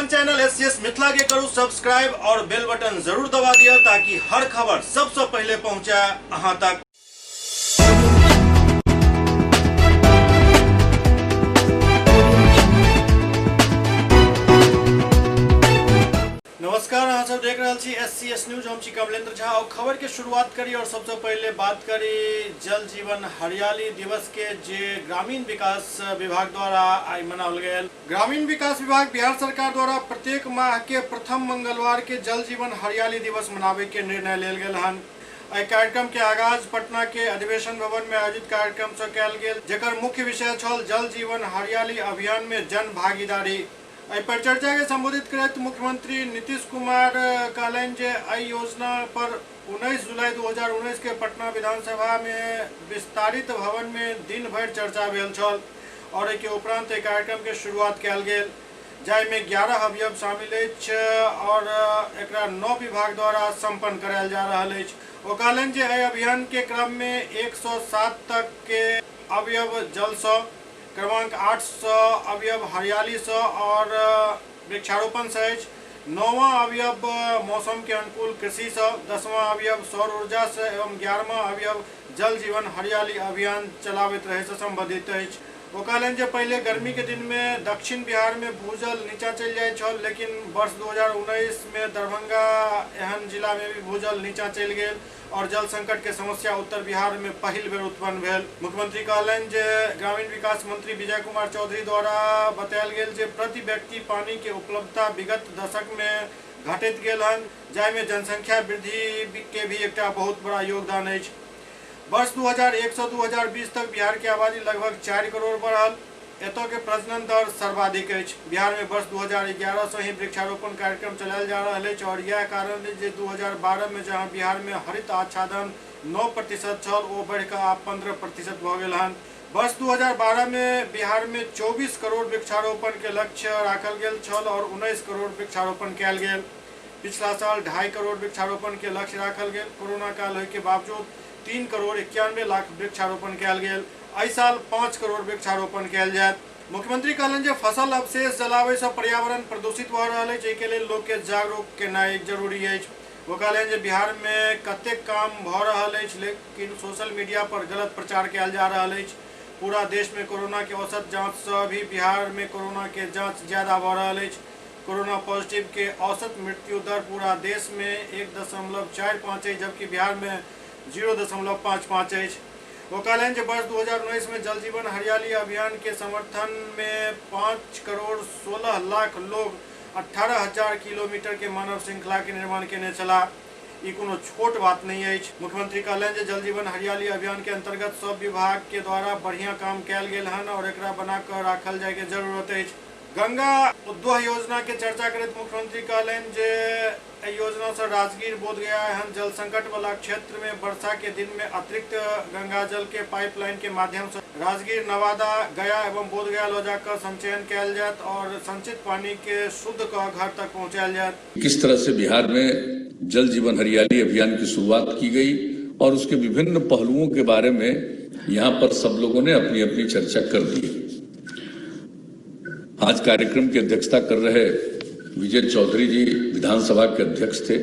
अपन channel SCS Mithila के करू सब्सक्राइब और बेल बटन जरूर दबा दिया ताकि हर खबर सबसे पहले पहुंचे अहां तक। नमस्कार, अहाँ सब देख रहल छी एस सी एस न्यूज। हम छी कमलेंद्र झा और खबर के शुरुआत करी और सबसे पहले बात करी जल जीवन हरियाली दिवस के, जे ग्रामीण विकास विभाग द्वारा आई मनाओल गेल। ग्रामीण विकास विभाग बिहार सरकार द्वारा प्रत्येक माह के प्रथम मंगलवार के जल जीवन हरियाली दिवस मनावे के निर्णय लेल गेल हन। एहि कार्यक्रम के आगाज पटना के अधिवेशन भवन में आयोजित कार्यक्रम से कयल गेल, जकर मुख्य विषय छल जल जीवन हरियाली अभियान में जन भागीदारी। एहि पर चर्चा के संबोधित करैत मुख्यमंत्री नीतीश कुमार कहलनि जे एहि योजना पर 19 जुलाई 2019 के पटना विधानसभा में विस्तारित भवन में दिन भरि चर्चा भेल छल और एहि के उपरांत एहि कार्यक्रम के शुरुआत कयल गेल, जाहि में 11 अवयव शामिल अछि और एकरा 9 विभाग द्वारा संपन्न करायल जा रहल अछि। ओ कहलनि जे एहि अभियान के क्रम में 107 तक के अवयव जल सँ, क्रमांक 8 सँ अवयव हरियाली सँ और वृक्षारोपण सँ अछि, 9वां अवयव मौसम के अनुकूल कृषि सँ, 10वां अवयव सौर ऊर्जा सँ एवं 11वां अवयव जल जीवन हरियाली अभियान चलाबैत रहै सँ संबंधित अछि। ओ कहलनि जे पहिले गर्मी के दिन में दक्षिण बिहार में भूजल नीचा चलि जाइत छल, लेकिन वर्ष 2019 में दरभंगा एहन जिला में भी भूजल नीचा चलि गेल और जल संकट के समस्या उत्तर बिहार में पहिल बेर उत्पन्न भेल। मुख्यमंत्री कहलनि जे ग्रामीण विकास मंत्री विजय कुमार चौधरी द्वारा बतायल गेल जे प्रति व्यक्ति पानी के उपलब्धता विगत दशक में घटैत गेल हन, जाहि में जनसंख्या वृद्धि के भी एकटा बहुत बड़ा योगदान अछि। वर्ष 2001 से 2020 तक बिहार के आबादी लगभग 4 करोड़ बढ़ल। एतय के प्रजनन दर सर्वाधिक अछि। बिहार में वर्ष 2011 से ही वृक्षारोपण कार्यक्रम चलायल जा रहल अछि और यह कारण अछि जे 2012 में जहां बिहार में हरित आच्छादन 9% छल, ओ बढ़िकऽ आब 15% भऽ गेल हन। वर्ष 2012 में बिहार में 24 करोड़ वृक्षारोपण के लक्ष्य राखल गेल छल और 19 करोड़ वृक्षारोपण कयल गेल। पिछला साल 2.5 करोड़ वृक्षारोपण के लक्ष्य राखल गेल। कोरोना काल होय के बावजूद 3 करोड़ 91 लाख वृक्षारोपण कयल गेल। एहि साल 5 करोड़ वृक्षारोपण कयल जायत। मुख्यमंत्री कहलनि जे फसल अवशेष जलाबै सँ पर्यावरण प्रदूषित भऽ रहल अछि, एहि के लेल लोक के जागरूक केनाइ जरूरी अछि। ओ कहलनि जे बिहार में कतेक काम भऽ रहल अछि, लेकिन सोशल मीडिया पर गलत प्रचार कयल जा रहल अछि। पूरा देश में कोरोना के औसत जांच सँ भी बिहार में कोरोना के जांच ज्यादा भऽ रहल अछि। कोरोना पॉजिटिव के औसत मृत्यु दर पूरा देश में 1.45 अछि, जबकि बिहार में 0.55 अछि। ओ कहलनि जे वर्ष 2019 में जल जीवन हरियाली अभियान के समर्थन में 5 करोड़ 16 लाख लोग 18,000 किलोमीटर के मानव श्रृंखला के निर्माण केने छलाह। ई कोनो छोट बात नहीं अछि। मुख्यमंत्री कहलनि जे जल जीवन हरियाली अभियान के अंतर्गत सब विभाग के द्वारा बढ़िया काम कयल गेल हन और एकरा बना कऽ राखल जाय के जरूरत अछि। गंगा उद्वह योजना के चर्चा करैत मुख्यमंत्री कहलनि जे एहि योजना सँ राजगीर, बोधगया एहन जल संकट वाला क्षेत्र में वर्षा के दिन में अतिरिक्त गंगा जल के पाइपलाइन के माध्यम सँ राजगीर, नवादा, गया एवं बोधगया लऽ जा कऽ संचयन कयल जायत और संचित पानी के शुद्ध कऽ घर तक पहुंचायल जायत। किस तरह से बिहार में जल जीवन हरियाली अभियान की शुरुआत की गई और उसके विभिन्न पहलुओं के बारे में यहाँ पर सब लोगों ने अपनी अपनी चर्चा कर दी। आज कार्यक्रम की अध्यक्षता कर रहे विजय चौधरी जी विधानसभा के अध्यक्ष थे।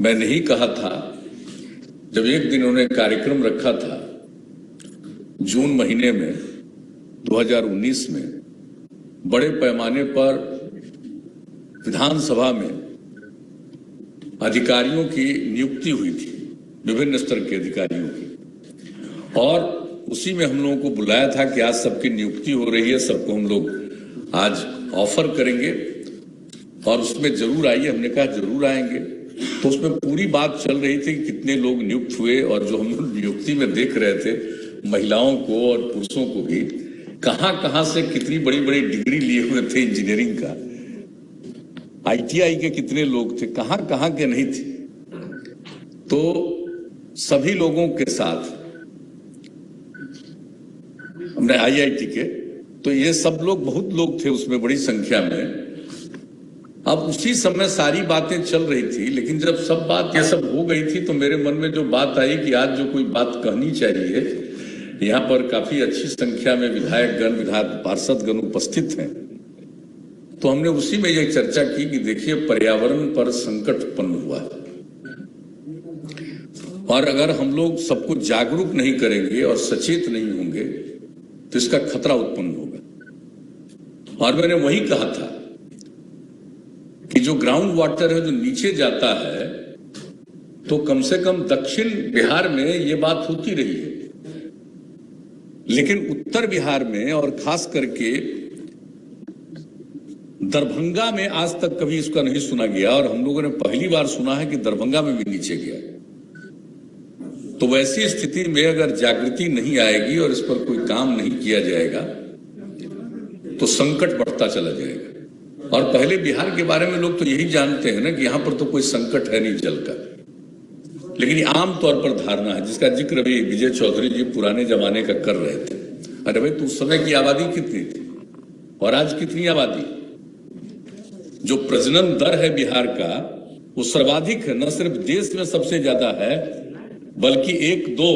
मैंने ही कहा था, जब एक दिन उन्होंने कार्यक्रम रखा था जून महीने में 2019 में, बड़े पैमाने पर विधानसभा में अधिकारियों की नियुक्ति हुई थी, विभिन्न स्तर के अधिकारियों की, और उसी में हम लोगों को बुलाया था कि आज सबकी नियुक्ति हो रही है, सबको हम लोग आज ऑफर करेंगे और उसमें जरूर आइए। हमने कहा जरूर आएंगे। तो उसमें पूरी बात चल रही थी कि कितने लोग नियुक्त हुए और जो हम लोग नियुक्ति में देख रहे थे महिलाओं को और पुरुषों को भी, कहां कहां से कितनी बड़ी बड़ी डिग्री लिए हुए थे इंजीनियरिंग का, आईटीआई के कितने लोग थे, कहां कहां के नहीं थे। तो सभी लोगों के साथ हमने आईआईटी के, तो ये सब लोग, बहुत लोग थे उसमें बड़ी संख्या में। अब उसी समय सारी बातें चल रही थी, लेकिन जब सब बात ये सब हो गई थी तो मेरे मन में जो बात आई कि आज जो कोई बात कहनी चाहिए, यहाँ पर काफी अच्छी संख्या में विधायकगण, विधायक पार्षदगण उपस्थित हैं तो हमने उसी में यह चर्चा की कि देखिए पर्यावरण पर संकट उत्पन्न हुआ है और अगर हम लोग सबको जागरूक नहीं करेंगे और सचेत नहीं होंगे तो इसका खतरा उत्पन्न होगा। और मैंने वही कहा था कि जो ग्राउंड वाटर है जो नीचे जाता है, तो कम से कम दक्षिण बिहार में ये बात होती रही है, लेकिन उत्तर बिहार में और खास करके दरभंगा में आज तक कभी इसका नहीं सुना गया और हम लोगों ने पहली बार सुना है कि दरभंगा में भी नीचे गया। तो वैसी स्थिति में अगर जागृति नहीं आएगी और इस पर कोई काम नहीं किया जाएगा तो संकट बढ़ता चला जाएगा। और पहले बिहार के बारे में लोग तो यही जानते हैं ना कि यहां पर तो कोई संकट है नहीं जल का, लेकिन ये आमतौर पर धारणा है जिसका जिक्र अभी विजय चौधरी जी पुराने जमाने का कर रहे थे। अरे भाई, तो उस समय की आबादी कितनी थी और आज कितनी आबादी? जो प्रजनन दर है बिहार का वो सर्वाधिक है, न सिर्फ देश में सबसे ज्यादा है बल्कि एक दो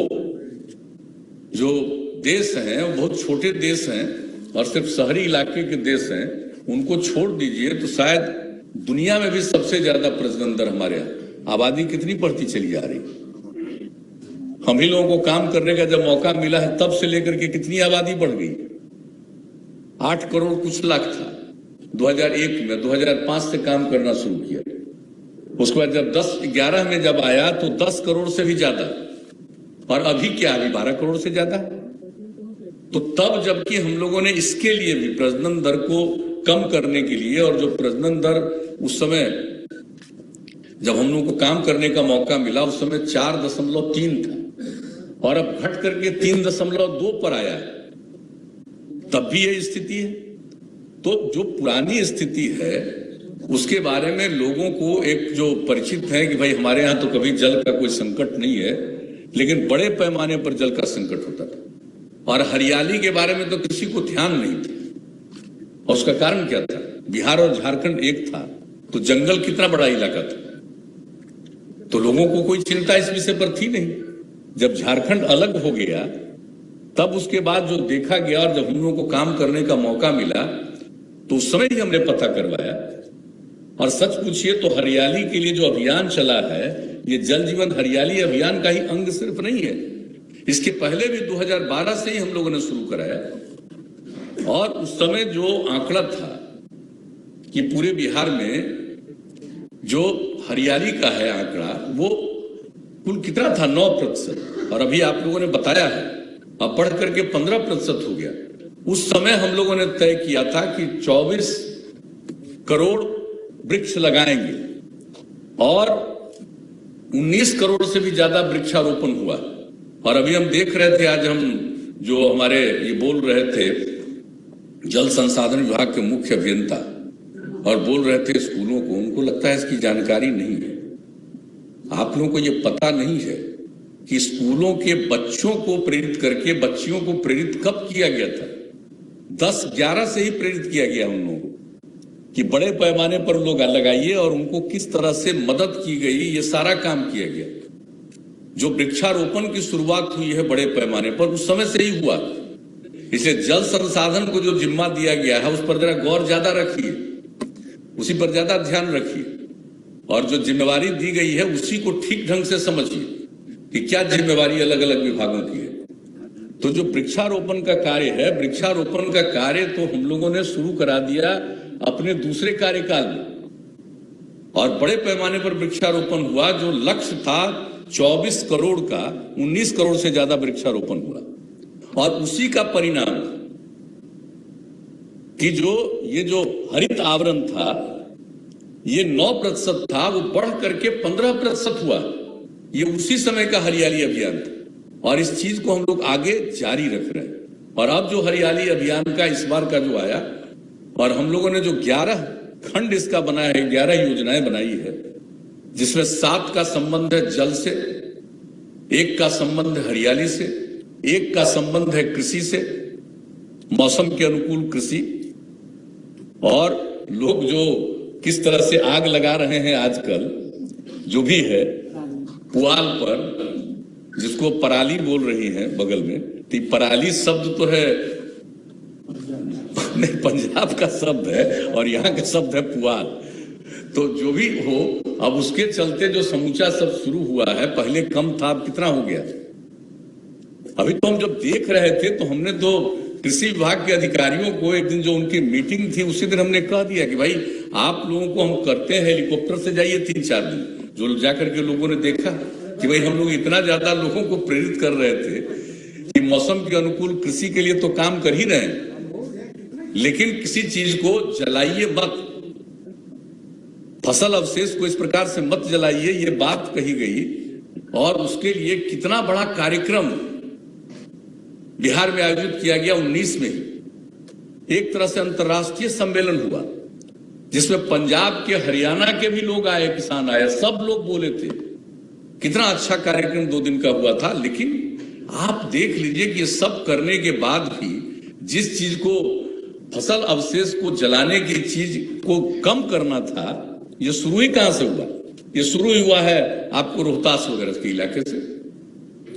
जो देश हैं वो बहुत छोटे देश हैं और सिर्फ शहरी इलाके के देश हैं, उनको छोड़ दीजिए तो शायद दुनिया में भी सबसे ज्यादा प्रजनन दर हमारे यहाँ। आबादी कितनी बढ़ती चली जा रही, हम ही लोगों को काम करने का जब मौका मिला है तब से लेकर के कितनी आबादी बढ़ गई। 8 करोड़ कुछ लाख था 2001 में, 2005 से काम करना शुरू किया। उसके बाद जब 10-11 में जब आया तो 10 करोड़ से भी ज्यादा, और अभी क्या, अभी 12 करोड़ से ज्यादा। तो तब जबकि हम लोगों ने इसके लिए भी प्रजनन दर को कम करने के लिए, और जो प्रजनन दर उस समय जब हम लोगों को काम करने का मौका मिला उस समय 4.3 था और अब घट करके 3.2 पर आया है, तब भी ये स्थिति है। तो जो पुरानी स्थिति है उसके बारे में लोगों को एक जो परिचित है कि भाई हमारे यहाँ तो कभी जल का कोई संकट नहीं है, लेकिन बड़े पैमाने पर जल का संकट होता था और हरियाली के बारे में तो किसी को ध्यान नहीं था। और उसका कारण क्या था? बिहार और झारखंड एक था तो जंगल कितना बड़ा इलाका था, तो लोगों को कोई चिंता इस विषय पर थी नहीं। जब झारखंड अलग हो गया तब उसके बाद जो देखा गया और जब हम लोगों को काम करने का मौका मिला तो उस समय ही हमने पता करवाया। और सच पूछिए तो हरियाली के लिए जो अभियान चला है ये जल जीवन हरियाली अभियान का ही अंग सिर्फ नहीं है, इसके पहले भी 2012 से ही हम लोगों ने शुरू कराया। और उस समय जो आंकड़ा था कि पूरे बिहार में जो हरियाली का है आंकड़ा वो कुल कितना था, 9%, और अभी आप लोगों ने बताया है अब बढ़ करके 15% हो गया। उस समय हम लोगों ने तय किया था कि 24 करोड़ वृक्ष लगाएंगे और 19 करोड़ से भी ज्यादा वृक्षारोपण हुआ। और अभी हम देख रहे थे, आज हम जो हमारे ये बोल रहे थे जल संसाधन विभाग के मुख्य अभियंता, और बोल रहे थे स्कूलों को, उनको लगता है इसकी जानकारी नहीं है। आप लोगों को ये पता नहीं है कि स्कूलों के बच्चों को प्रेरित करके, बच्चियों को प्रेरित कब किया गया था? 10-11 से ही प्रेरित किया गया उन लोगों को कि बड़े पैमाने पर लोग लगाइए, और उनको किस तरह से मदद की गई ये सारा काम किया गया। जो वृक्षारोपण की शुरुआत हुई है बड़े पैमाने पर उस समय से ही हुआ। इसलिए जल संसाधन को जो जिम्मा दिया गया है उस पर जरा गौर ज्यादा रखिए, उसी पर ज्यादा ध्यान रखिए, और जो जिम्मेवारी दी गई है उसी को ठीक ढंग से समझिए कि क्या जिम्मेवारी अलग अलग विभागों की है। तो जो वृक्षारोपण का कार्य है, वृक्षारोपण का कार्य तो हम लोगों ने शुरू करा दिया अपने दूसरे कार्यकाल में, और बड़े पैमाने पर वृक्षारोपण हुआ। जो लक्ष्य था 24 करोड़ का, 19 करोड़ से ज्यादा वृक्षारोपण हुआ। और उसी का परिणाम कि जो ये जो हरित आवरण था ये 9% था, वो बढ़ करके 15% हुआ। ये उसी समय का हरियाली अभियान था और इस चीज को हम लोग आगे जारी रख रहे हैं। और अब जो हरियाली अभियान का इस बार का जो आया, और हम लोगों ने जो 11 खंड इसका बनाया है, 11 योजनाएं बनाई है, जिसमें 7 का संबंध है जल से, 1 का संबंध है हरियाली से, 1 का संबंध है कृषि से, मौसम के अनुकूल कृषि। और लोग जो किस तरह से आग लगा रहे हैं आजकल, जो भी है पुआल पर, जिसको पराली बोल रही हैं बगल में, तो पराली शब्द तो है नहीं, पंजाब का शब्द है और यहाँ का शब्द है पुआल। तो जो भी हो, अब उसके चलते जो समूचा सब शुरू हुआ है, पहले कम था, अब कितना हो गया। अभी तो हम जब देख रहे थे तो हमने तो कृषि विभाग के अधिकारियों को एक दिन जो उनकी मीटिंग थी उसी दिन हमने कह दिया कि भाई आप लोगों को हम करते हैं, हेलीकॉप्टर से जाइए 3-4 दिन। जो जाकर के लोगों ने देखा कि भाई हम लोग इतना ज्यादा लोगों को प्रेरित कर रहे थे कि मौसम के अनुकूल कृषि के लिए तो काम कर ही रहे हैं, लेकिन किसी चीज को जलाइए मत, फसल अवशेष को इस प्रकार से मत जलाइए, ये बात कही गई। और उसके लिए कितना बड़ा कार्यक्रम बिहार में आयोजित किया गया 19 में ही। एक तरह से अंतर्राष्ट्रीय सम्मेलन हुआ जिसमें पंजाब के, हरियाणा के भी लोग आए, किसान आए, सब लोग बोले थे। कितना अच्छा कार्यक्रम 2 दिन का हुआ था। लेकिन आप देख लीजिए कि ये सब करने के बाद भी जिस चीज को, फसल अवशेष को जलाने की चीज को कम करना था, ये शुरू ही कहां से हुआ? ये शुरू ही हुआ है आपको रोहतास वगैरह के इलाके से,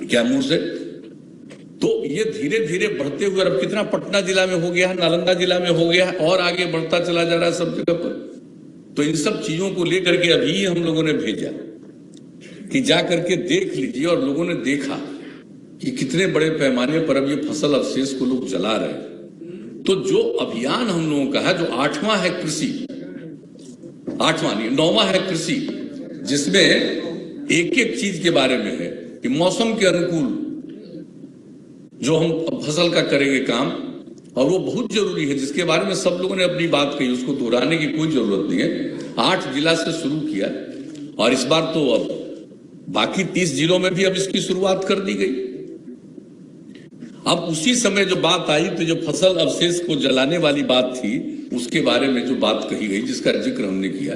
कैमूर से। तो ये धीरे धीरे बढ़ते हुए अब कितना पटना जिला में हो गया है, नालंदा जिला में हो गया है, और आगे बढ़ता चला जा रहा है सब जगह पर। तो इन सब चीजों को लेकर के अभी हम लोगों ने भेजा कि जा करके देख लीजिए, और लोगों ने देखा कि कितने बड़े पैमाने पर अब ये फसल अवशेष को लोग जला रहे हैं। तो जो अभियान हम लोगों का है, जो 8वां है कृषि, 8वां नहीं 9वां है कृषि, जिसमें एक एक चीज के बारे में है कि मौसम के अनुकूल जो हम फसल का करेंगे काम, और वो बहुत जरूरी है, जिसके बारे में सब लोगों ने अपनी बात कही, उसको दोहराने की कोई जरूरत नहीं है। 8 जिला से शुरू किया और इस बार तो अब बाकी 30 जिलों में भी अब इसकी शुरुआत कर दी गई। अब उसी समय जो बात आई तो जो फसल अवशेष को जलाने वाली बात थी, उसके बारे में जो बात कही गई, जिसका जिक्र हमने किया।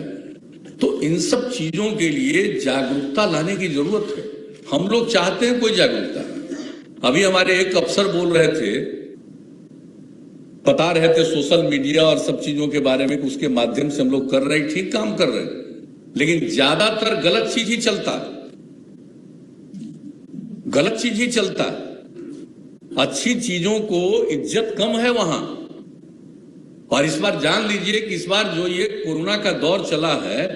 तो इन सब चीजों के लिए जागरूकता लाने की जरूरत है। हम लोग चाहते हैं कोई जागरूकता। अभी हमारे एक अफसर बोल रहे थे, बता रहे थे सोशल मीडिया और सब चीजों के बारे में कि उसके माध्यम से हम लोग कर रहे हैं, ठीक काम कर रहे हैं, लेकिन ज्यादातर गलत चीज ही चलता है, गलत चीज ही चलता है। अच्छी चीजों को इज्जत कम है वहां। और इस बार जान लीजिए कि इस बार जो ये कोरोना का दौर चला है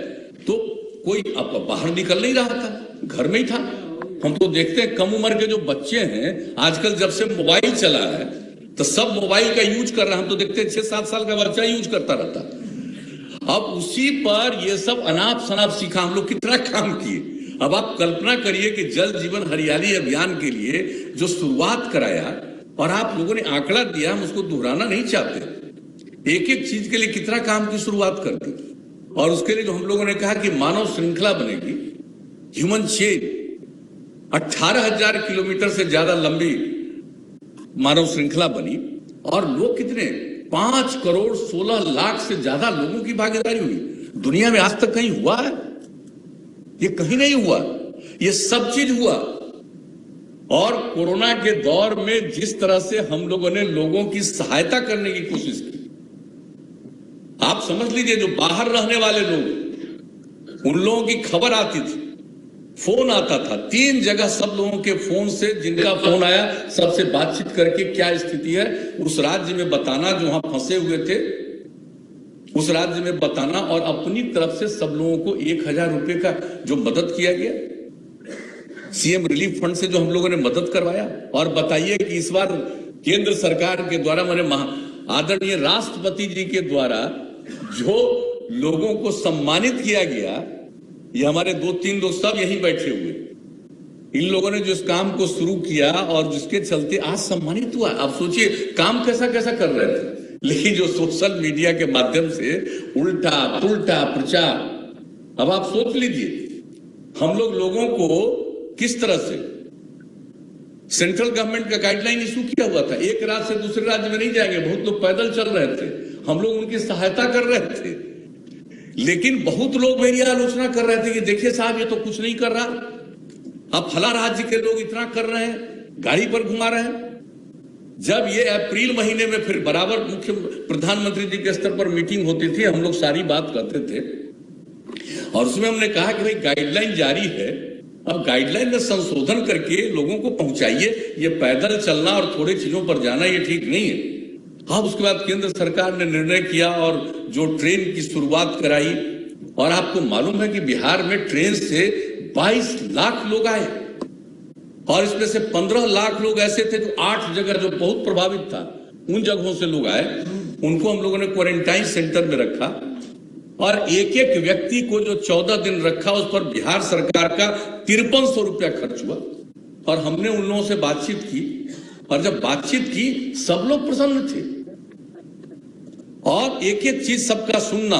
तो कोई अब बाहर निकल नहीं रहा था, घर में ही था। हम तो देखते हैं कम उम्र के जो बच्चे हैं आजकल, जब से मोबाइल चला है तो सब मोबाइल का यूज कर रहे हैं। हम तो देखते हैं 6-7 साल का बच्चा यूज करता रहता। अब उसी पर ये सब अनाप शनाप सीखा। हम लोग कितना काम किए। अब आप कल्पना करिए कि जल जीवन हरियाली अभियान के लिए जो शुरुआत कराया, और आप लोगों ने आंकड़ा दिया, हम उसको दोहराना नहीं चाहते। एक एक चीज के लिए कितना काम की शुरुआत कर दी। और उसके लिए जो हम लोगों ने कहा कि मानव श्रृंखला बनेगी, ह्यूमन चेन, 18,000 किलोमीटर से ज्यादा लंबी मानव श्रृंखला बनी, और लोग कितने, 5 करोड़ 16 लाख से ज्यादा लोगों की भागीदारी हुई। दुनिया में आज तक कहीं हुआ है? ये कहीं नहीं हुआ। ये सब चीज हुआ। और कोरोना के दौर में जिस तरह से हम लोगों ने लोगों की सहायता करने की कोशिश की, आप समझ लीजिए जो बाहर रहने वाले लोग, उन लोगों की खबर आती थी, फोन आता था, 3 जगह सब लोगों के फोन से, जिनका फोन आया सबसे बातचीत करके क्या स्थिति है उस राज्य में बताना, जो वहां फंसे हुए थे उस राज्य में बताना, और अपनी तरफ से सब लोगों को 1,000 रुपए का जो मदद किया गया, सीएम रिलीफ फंड से जो हम लोगों ने मदद करवाया। और बताइए कि इस बार केंद्र सरकार के द्वारा, मैंने आदरणीय राष्ट्रपति जी के द्वारा जो लोगों को सम्मानित किया गया, ये हमारे 2-3 दोस्त सब यहीं बैठे हुए, इन लोगों ने जो इस काम को शुरू किया और जिसके चलते आज सम्मानित हुआ। आप सोचिए काम कैसा कैसा कर रहे थे, लेकिन जो सोशल मीडिया के माध्यम से उल्टा पुल्टा प्रचार। अब आप सोच लीजिए हम लोग लोगों को किस तरह से, सेंट्रल गवर्नमेंट का गाइडलाइन इशू किया हुआ था, एक राज्य से दूसरे राज्य में नहीं जाएंगे, बहुत लोग पैदल चल रहे थे, हम लोग उनकी सहायता कर रहे थे, लेकिन बहुत लोग मेरी आलोचना कर रहे थे कि देखिए साहब ये तो कुछ नहीं कर रहा, अब फला राज्य के लोग इतना कर रहे हैं, गाड़ी पर घुमा रहे हैं। जब ये अप्रैल महीने में फिर बराबर मुख्य प्रधानमंत्री जी के स्तर पर मीटिंग होती थी, हम लोग सारी बात करते थे, और उसमें हमने कहा कि भाई गाइडलाइन जारी है, अब गाइडलाइन में संशोधन करके लोगों को पहुंचाइए, ये पैदल चलना और थोड़े चीजों पर जाना ये ठीक नहीं है। अब उसके बाद केंद्र सरकार ने निर्णय किया और जो ट्रेन की शुरुआत कराई, और आपको मालूम है कि बिहार में ट्रेन से 22 लाख लोग आए और इसमें से 15 लाख लोग ऐसे थे जो 8 जगह जो बहुत प्रभावित था उन जगहों से लोग आए। उनको हम लोगों ने क्वारंटाइन सेंटर में रखा और एक एक व्यक्ति को जो 14 दिन रखा उस पर बिहार सरकार का 5300 रुपया खर्च हुआ। और हमने उन लोगों से बातचीत की और जब बातचीत की सब लोग प्रसन्न थे और एक एक चीज सबका सुनना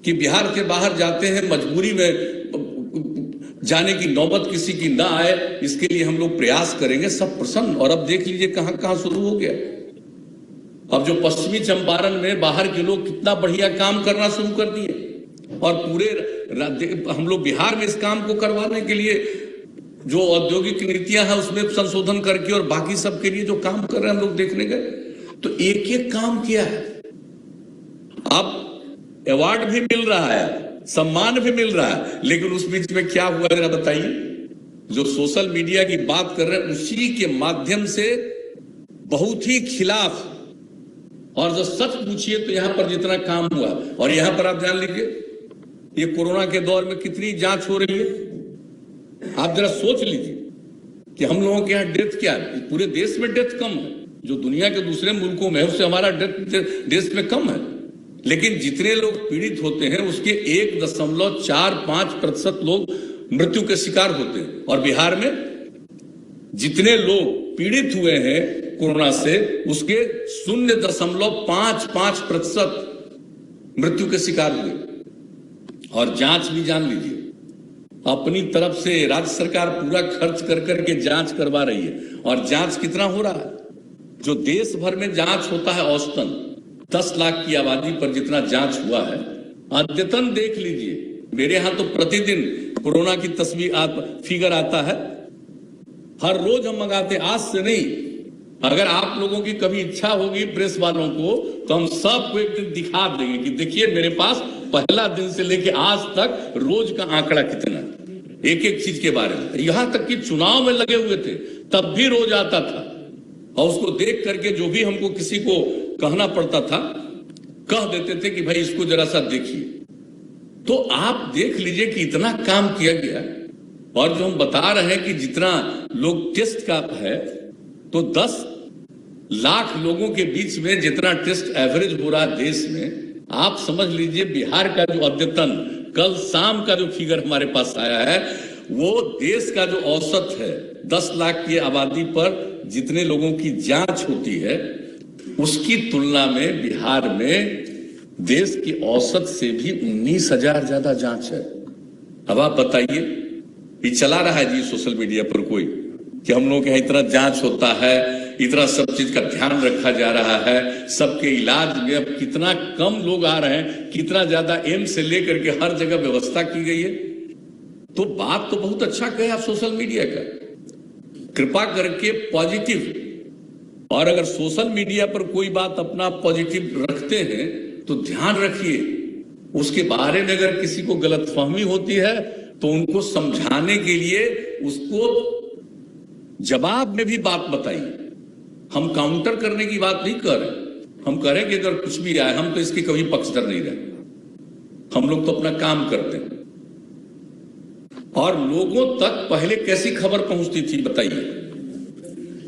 कि बिहार के बाहर जाते हैं, मजबूरी में जाने की नौबत किसी की ना आए, इसके लिए हम लोग प्रयास करेंगे, सब प्रसन्न। और अब देख लीजिए कहां कहां शुरू हो गया। अब जो पश्चिमी चंपारण में बाहर के लोग कितना बढ़िया काम करना शुरू कर दिए और पूरे हम लोग बिहार में इस काम को करवाने के लिए जो औद्योगिक नीतियां हैं उसमें संशोधन करके और बाकी सब के लिए जो काम कर रहे हैं हम लोग देखने गए तो एक एक काम किया है। अब अवार्ड भी मिल रहा है, सम्मान भी मिल रहा है, लेकिन उस बीच में क्या हुआ जरा बताइए। जो सोशल मीडिया की बात कर रहे हैं उसी के माध्यम से बहुत ही खिलाफ, और जो सच पूछिए तो यहां पर जितना काम हुआ, और यहां पर आप ध्यान लीजिए ये कोरोना के दौर में कितनी जांच हो रही है, आप जरा सोच लीजिए कि हम लोगों के यहां डेथ क्या है। पूरे देश में डेथ कम है, जो दुनिया के दूसरे मुल्कों में है उससे हमारा डेथ देश में कम है, लेकिन जितने लोग पीड़ित होते हैं उसके 1.45% लोग मृत्यु के शिकार होते हैं। और बिहार में जितने लोग पीड़ित हुए हैं कोरोना से उसके 0.55% मृत्यु के शिकार हुए। और जांच भी जान लीजिए, अपनी तरफ से राज्य सरकार पूरा खर्च कर करके जांच करवा रही है। और जांच कितना हो रहा है, जो देश भर में जांच होता है औसतन 10 लाख की आबादी पर जितना जांच हुआ है, अद्यतन देख लीजिए। मेरे यहां तो प्रतिदिन कोरोना की तस्वीर फिगर आता है, हर रोज हम मंगाते, आज से नहीं। अगर आप लोगों की कभी इच्छा होगी प्रेस वालों को तो हम सबको एक दिन दिखा देंगे कि देखिए मेरे पास पहला दिन से लेके आज तक रोज का आंकड़ा कितना, एक एक चीज के बारे में। यहां तक कि चुनाव में लगे हुए थे तब भी रोज आता था, और उसको देख करके जो भी हमको किसी को कहना पड़ता था कह देते थे कि भाई इसको जरा सा देखिए। तो आप देख लीजिए कि इतना काम किया गया। और जो हम बता रहे हैं कि जितना लोग टेस्ट का है तो 10 लाख लोगों के बीच में जितना टेस्ट एवरेज हो रहा है देश में, आप समझ लीजिए बिहार का जो अद्यतन कल शाम का जो फिगर हमारे पास आया है वो देश का जो औसत है 10 लाख की आबादी पर जितने लोगों की जांच होती है उसकी तुलना में बिहार में देश की औसत से भी 19,000 ज्यादा जांच है। अब आप बताइए, ये चला रहा है जी सोशल मीडिया पर कोई कि हम लोगों के यहाँ इतना जांच होता है, इतना सब चीज का ध्यान रखा जा रहा है, सबके इलाज में अब कितना कम लोग आ रहे हैं, कितना ज्यादा एम्स से लेकर के हर जगह व्यवस्था की गई है। तो बात तो बहुत अच्छा कहे आप सोशल मीडिया का, कृपा करके पॉजिटिव, और अगर सोशल मीडिया पर कोई बात अपना पॉजिटिव रखते हैं तो ध्यान रखिए उसके बारे में अगर किसी को गलतफहमी होती है तो उनको समझाने के लिए उसको जवाब में भी बात बताइए। हम काउंटर करने की बात नहीं कर रहे, हम कह रहे हैं कि अगर कुछ भी आए हम तो इसके कभी पक्षधर नहीं रहे, हम लोग तो अपना काम करते हैं। और लोगों तक पहले कैसी खबर पहुंचती थी बताइए।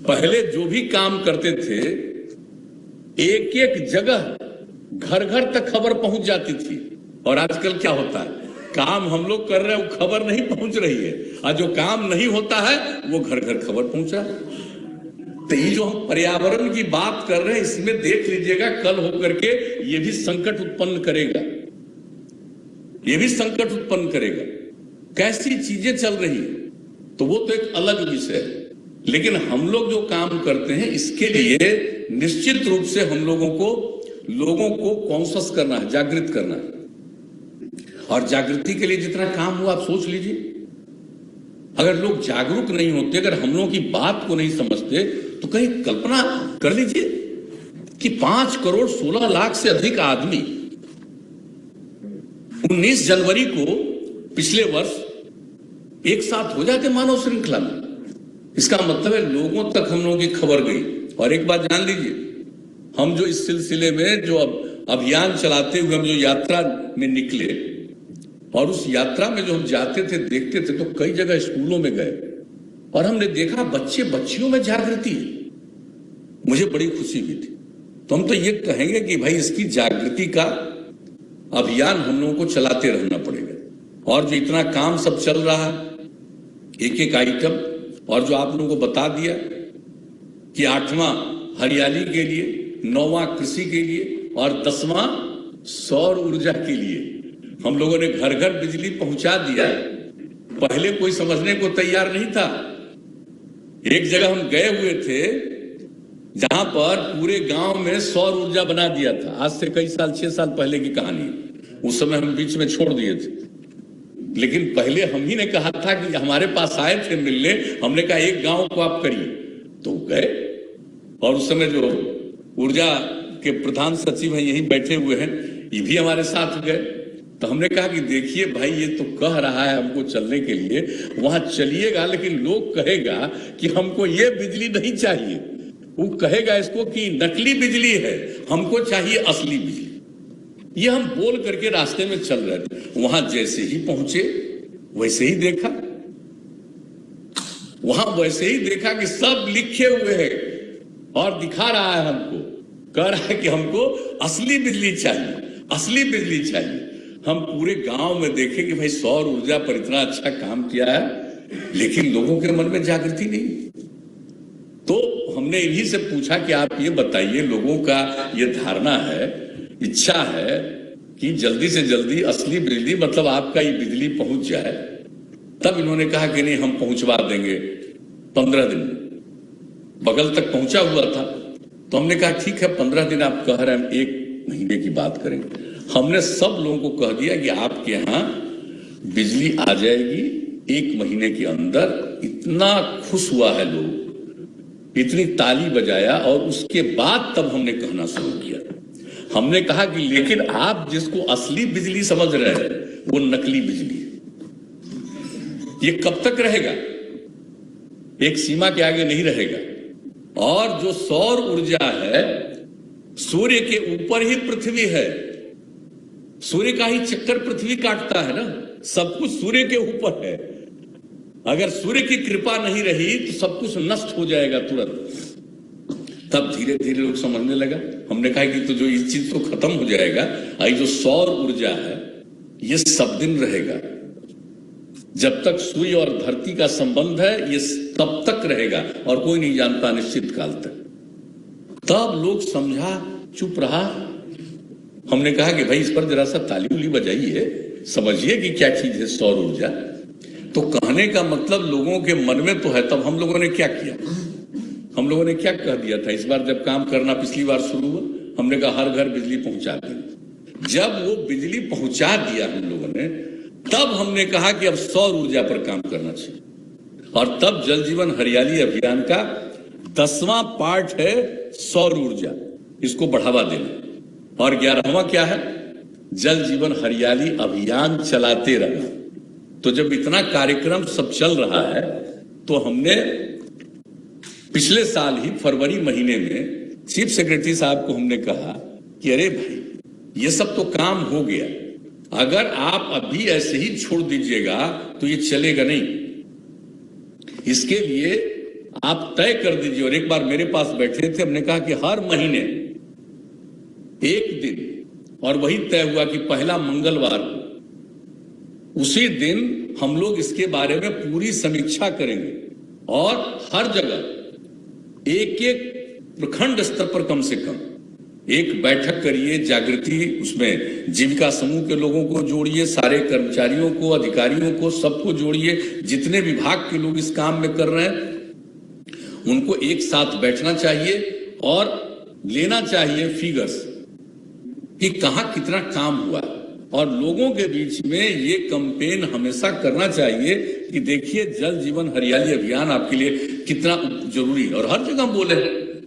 पहले जो भी काम करते थे एक एक जगह घर घर तक खबर पहुंच जाती थी। और आजकल क्या होता है, काम हम लोग कर रहे हैं वो खबर नहीं पहुंच रही है, और जो काम नहीं होता है वो घर घर खबर पहुंचा। तो ये जो हम पर्यावरण की बात कर रहे हैं इसमें देख लीजिएगा कल होकर के ये भी संकट उत्पन्न करेगा, ये भी संकट उत्पन्न करेगा। कैसी चीजें चल रही है तो वो तो एक अलग विषय है, लेकिन हम लोग जो काम करते हैं इसके लिए निश्चित रूप से हम लोगों को कॉन्शस करना है, जागृत करना है। और जागृति के लिए जितना काम हुआ आप सोच लीजिए, अगर लोग जागरूक नहीं होते, अगर हम लोगों की बात को नहीं समझते, तो कहीं कल्पना कर लीजिए कि 5 करोड़ 16 लाख से अधिक आदमी 19 जनवरी को पिछले वर्ष एक साथ हो जाते मानव श्रृंखला में। इसका मतलब है लोगों तक हम लोगों की खबर गई। और एक बात जान लीजिए, हम जो इस सिलसिले में जो अब अभियान चलाते हुए हम जो यात्रा में निकले और उस यात्रा में जो हम जाते थे देखते थे, तो कई जगह स्कूलों में गए और हमने देखा बच्चे बच्चियों में जागृति, मुझे बड़ी खुशी हुई थी। तो हम तो ये कहेंगे कि भाई इसकी जागृति का अभियान हम लोगों को चलाते रहना पड़ेगा। और जो इतना काम सब चल रहा है, एक एक आइटम, और जो आप लोगों को बता दिया कि 8वां हरियाली के लिए, 9वां कृषि के लिए और 10वां सौर ऊर्जा के लिए हम लोगों ने घर घर बिजली पहुंचा दिया। पहले कोई समझने को तैयार नहीं था। एक जगह हम गए हुए थे जहां पर पूरे गांव में सौर ऊर्जा बना दिया था। आज से कई साल, 6 साल पहले की कहानी। उस समय हम बीच में छोड़ दिए थे, लेकिन पहले हम ही ने कहा था कि हमारे पास आए थे मिलने, हमने कहा एक गांव को आप करिए, तो गए। और उस समय जो ऊर्जा के प्रधान सचिव हैं यहीं बैठे हुए हैं, ये भी हमारे साथ गए। तो हमने कहा कि देखिए भाई, ये तो कह रहा है हमको चलने के लिए, वहां चलिएगा लेकिन लोग कहेगा कि हमको ये बिजली नहीं चाहिए, वो कहेगा इसको कि नकली बिजली है, हमको चाहिए असली बिजली। ये हम बोल करके रास्ते में चल रहे थे। वहां जैसे ही पहुंचे वैसे ही देखा, वहां वैसे ही देखा कि सब लिखे हुए हैं और दिखा रहा है हमको, कह रहा है कि हमको असली बिजली चाहिए, असली बिजली चाहिए। हम पूरे गांव में देखे कि भाई सौर ऊर्जा पर इतना अच्छा काम किया है, लेकिन लोगों के मन में जागृति नहीं। तो हमने इन्हीं से पूछा कि आप ये बताइए, लोगों का ये धारणा है, इच्छा है कि जल्दी से जल्दी असली बिजली, मतलब आपका ये बिजली पहुंच जाए। तब इन्होंने कहा कि नहीं, हम पहुंचवा देंगे 15 दिन में। बगल तक पहुंचा हुआ था। तो हमने कहा ठीक है, 15 दिन आप कह रहे हैं, हम 1 महीने की बात करेंगे। हमने सब लोगों को कह दिया कि आपके यहां बिजली आ जाएगी 1 महीने के अंदर। इतना खुश हुआ है लोग, इतनी ताली बजाया। और उसके बाद तब हमने कहना शुरू किया। हमने कहा कि लेकिन आप जिसको असली बिजली समझ रहे हैं वो नकली बिजली है। ये कब तक रहेगा? एक सीमा के आगे नहीं रहेगा। और जो सौर ऊर्जा है, सूर्य के ऊपर ही पृथ्वी है, सूर्य का ही चक्कर पृथ्वी काटता है ना, सब कुछ सूर्य के ऊपर है। अगर सूर्य की कृपा नहीं रही तो सब कुछ नष्ट हो जाएगा तुरंत। तब धीरे धीरे लोग समझने लगा। हमने कहा कि तो जो इस चीज तो खत्म हो जाएगा, आई जो सौर ऊर्जा है ये सब दिन रहेगा, जब तक सूर्य और धरती का संबंध है ये तब तक रहेगा, और कोई नहीं जानता निश्चित काल तक। तब लोग समझा, चुप रहा। हमने कहा कि भाई इस पर जरा सा ताली उली बजाइए, समझिए कि क्या चीज है सौर ऊर्जा। तो कहने का मतलब लोगों के मन में तो है। तब हम लोगों ने क्या किया, हम लोगों ने क्या कह दिया था इस बार जब काम करना पिछली बार शुरू हुआ, हमने कहा हर घर बिजली पहुंचा देंगे। जब वो बिजली पहुंचा दिया हम लोगों ने, तब हमने कहा कि अब सौर ऊर्जा पर काम करना चाहिए। और तब जल जीवन हरियाली अभियान का 10वां पार्ट है सौर ऊर्जा, इसको बढ़ावा देना। और 11वां क्या है? जल जीवन हरियाली अभियान चलाते रहना। तो जब इतना कार्यक्रम सब चल रहा है, तो हमने पिछले साल ही फरवरी महीने में चीफ सेक्रेटरी साहब को हमने कहा कि अरे भाई ये सब तो काम हो गया, अगर आप अभी ऐसे ही छोड़ दीजिएगा तो ये चलेगा नहीं। इसके लिए आप तय कर दीजिए। और एक बार मेरे पास बैठे थे, हमने कहा कि हर महीने एक दिन, और वही तय हुआ कि पहला मंगलवार को, उसी दिन हम लोग इसके बारे में पूरी समीक्षा करेंगे। और हर जगह एक एक प्रखंड स्तर पर कम से कम एक बैठक करिए, जागृति, उसमें जीविका समूह के लोगों को जोड़िए, सारे कर्मचारियों को, अधिकारियों को, सबको जोड़िए, जितने विभाग के लोग इस काम में कर रहे हैं उनको एक साथ बैठना चाहिए और लेना चाहिए फिगर्स कि कहां कितना काम हुआ। और लोगों के बीच में ये कंपेन हमेशा करना चाहिए कि देखिए जल जीवन हरियाली अभियान आपके लिए कितना जरूरी है। और हर जगह बोले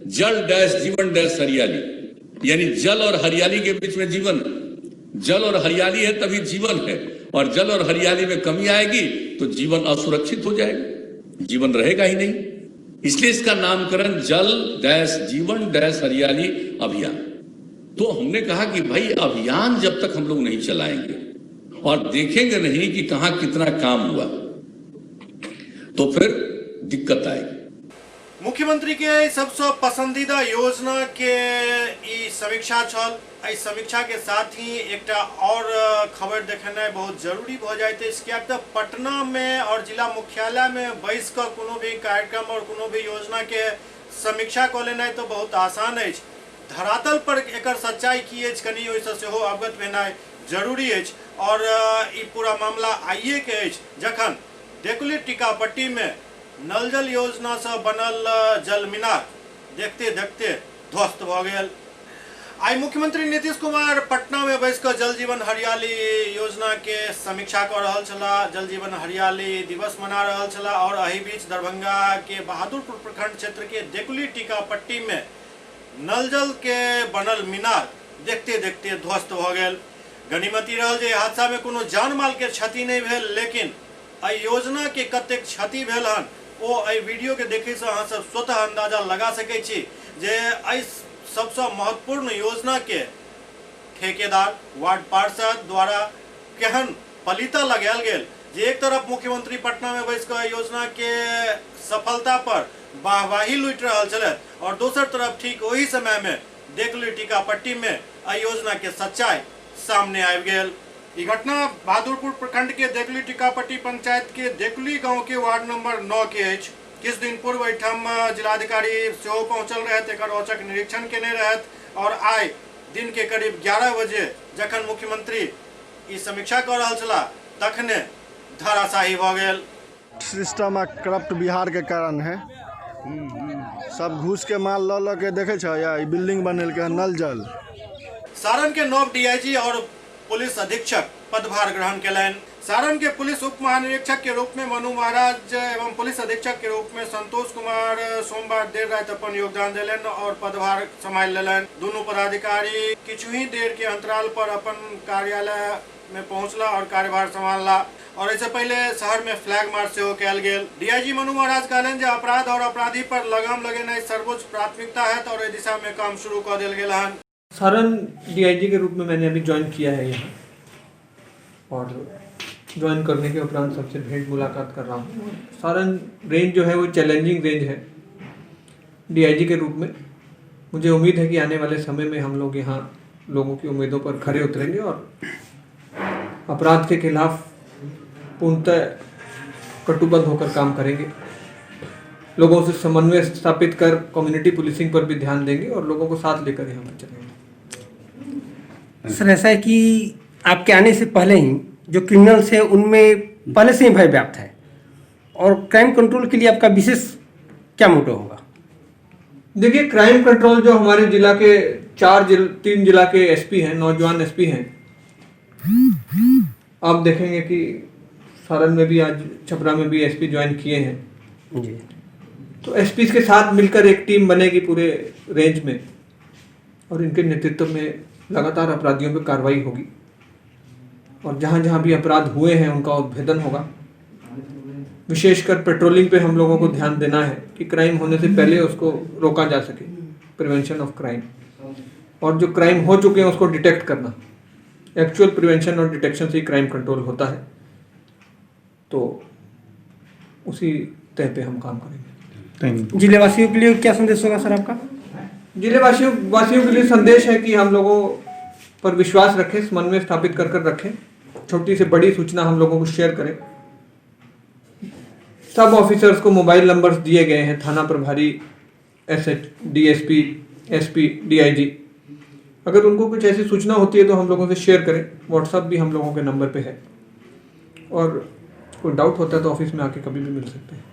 जल डैश जीवन डैश हरियाली, यानी जल और हरियाली के बीच में जीवन, जल और हरियाली है तभी जीवन है, और जल और हरियाली में कमी आएगी तो जीवन असुरक्षित हो जाएगा, जीवन रहेगा ही नहीं। इसलिए इसका नामकरण जल डैश जीवन डैश हरियाली अभियान। तो हमने कहा कि भाई अभियान जब तक हम लोग नहीं चलाएंगे और देखेंगे नहीं कि कहां कितना काम हुआ तो फिर दिक्कत आएगी। मुख्यमंत्री के सबसे पसंदीदा योजना के ई समीक्षा छल। एहि समीक्षा के साथ ही एकटा और खबर देखेनाइ बहुत जरूरी भऽ जाइत अछि, किएक तऽ पटना में और जिला मुख्यालय में बैस कऽ कोनो भी कार्यक्रम और कोनो भी योजना के समीक्षा कऽ लेनाइ तऽ बहुत आसान अछि। धरातल पर एकर सच्चाई की अछि कनि ओहिसँ सेहो अवगत भेनाइ जरूरी अछि। और ई पूरा मामला आइए के अछि जखन देकुली टीकापट्टी में नल जल योजना से बनल जल मीनार देखते देखते ध्वस्त भऽ गेल। आइ मुख्यमंत्री नीतीश कुमार पटना में बैस कऽ जल जीवन हरियाली योजना के समीक्षा कऽ रहल छलाह, जल जीवन हरियाली दिवस मना रहल छलाह और एहि बीच दरभंगा के बहादुरपुर प्रखंड क्षेत्र के देकुली टीकापट्टी में नल जल के बनल मीनार देखते देखते ध्वस्त भऽ गेल। गनीमती रहल जे हादसा में कोनो जान माल के क्षति नहीं भेल, लेकिन एहि योजना के कतेक क्षति भेल हन ओ एहि वीडियो के देखै से अहाँ सब स्वतः अंदाजा लगा सकै छी जे एहि सबसँ महत्वपूर्ण योजना के ठेकेदार वार्ड पार्षद द्वारा केहन पलीता लगायल गेल जे एक तरफ मुख्यमंत्री पटना में बैस कऽ योजना के सफलता पर वाहवाही लूटि रहल छलथि और दोसर तरफ ठीक ओही समय में देकुली टीकापट्टी में एहि योजना के सच्चाई सामने आबि गेल। ई घटना बहादुरपुर प्रखंड के देकुली टीकापट्टी पंचायत के देकुली गांव के वार्ड नंबर 9 के अछि। किछु दिन पूर्व एहिठाम जिलाधिकारी सेहो पहुंचल रहथि, एकर औचक निरीक्षण केने रहथि और आइ दिन के करीब 11 बजे जखन मुख्यमंत्री ई समीक्षा कऽ रहल छलाह तखने धराशाही भऽ गेल। सिस्टम आ करप्ट बिहार के कारण है, सब घूस के माल लऽ लऽ के देखे छ या ई बिल्डिंग बनेलकै हन नल जल। सारण के नव डीआईजी और पुलिस अधीक्षक पदभार ग्रहण केलनि। सारण के पुलिस उप महानिरीक्षक के रूप में मनु महाराज एवं पुलिस अधीक्षक के रूप में संतोष कुमार सोमवार देर राति अपन योगदान देलनि और पदभार सम्हालि लेलनि। दुनू पदाधिकारी किछु ही देर के अंतराल पर अपन कार्यालय में पहुंचला और कार्यभार संभालला और एहिसँ पहिले शहर में फ्लैग मार्च सेहो कयल गेल। डीआईजी मनु महाराज कहलनि जे अपराध और अपराधी पर लगाम लगेनाइ सर्वोच्च प्राथमिकता है और एहि दिशा में काम शुरू कऽ देल गेल हन। सारण डीआईजी के रूप में मैंने अभी ज्वाइन किया है यहाँ और ज्वाइन करने के उपरांत सबसे भेंट मुलाकात कर रहा हूँ। सारण रेंज जो है वो चैलेंजिंग रेंज है। डीआईजी के रूप में मुझे उम्मीद है कि आने वाले समय में हम लोग यहाँ लोगों की उम्मीदों पर खरे उतरेंगे और अपराध के खिलाफ पूर्णतः कटुबद्ध होकर काम करेंगे। लोगों से समन्वय स्थापित कर कम्युनिटी पुलिसिंग पर भी ध्यान देंगे और लोगों को साथ लेकर यहाँ पर चलेंगे। सर, ऐसा है कि आपके आने से पहले ही जो क्रिमिनल्स हैं उनमें पहले से ही भय व्याप्त है और क्राइम कंट्रोल के लिए आपका विशेष क्या मोटो होगा? देखिए, क्राइम कंट्रोल जो हमारे जिला के 3 जिला के एसपी हैं, नौजवान एसपी हैं। आप देखेंगे कि सारण में भी आज छपरा में भी एसपी ज्वाइन किए हैं जी। तो एसपी के साथ मिलकर एक टीम बनेगी पूरे रेंज में और इनके नेतृत्व में लगातार अपराधियों पर कार्रवाई होगी और जहाँ-जहाँ भी अपराध हुए हैं उनका उद्भेदन होगा। विशेषकर पेट्रोलिंग पे हम लोगों को ध्यान देना है कि क्राइम होने से पहले उसको रोका जा सके, प्रिवेंशन ऑफ क्राइम, और जो क्राइम हो चुके हैं उसको डिटेक्ट करना। एक्चुअल प्रिवेंशन और डिटेक्शन से ही क्राइम कंट्रोल होता है, तो उसी तह पे हम काम करेंगे। Thank you. जिलेवासियों के लिए क्या संदेश होगा सर आपका? जिलेवासियों वासियों के लिए संदेश है कि हम लोगों पर विश्वास रखें, समन्वय स्थापित कर कर रखें, छोटी से बड़ी सूचना हम लोगों को शेयर करें। सब ऑफिसर्स को मोबाइल नंबर्स दिए गए हैं, थाना प्रभारी, एसएच, डीएसपी, एसपी, डीआईजी। अगर उनको कुछ ऐसी सूचना होती है तो हम लोगों से शेयर करें। व्हाट्सएप भी हम लोगों के नंबर पे है और कोई डाउट होता है तो ऑफिस में आके कभी भी मिल सकते हैं।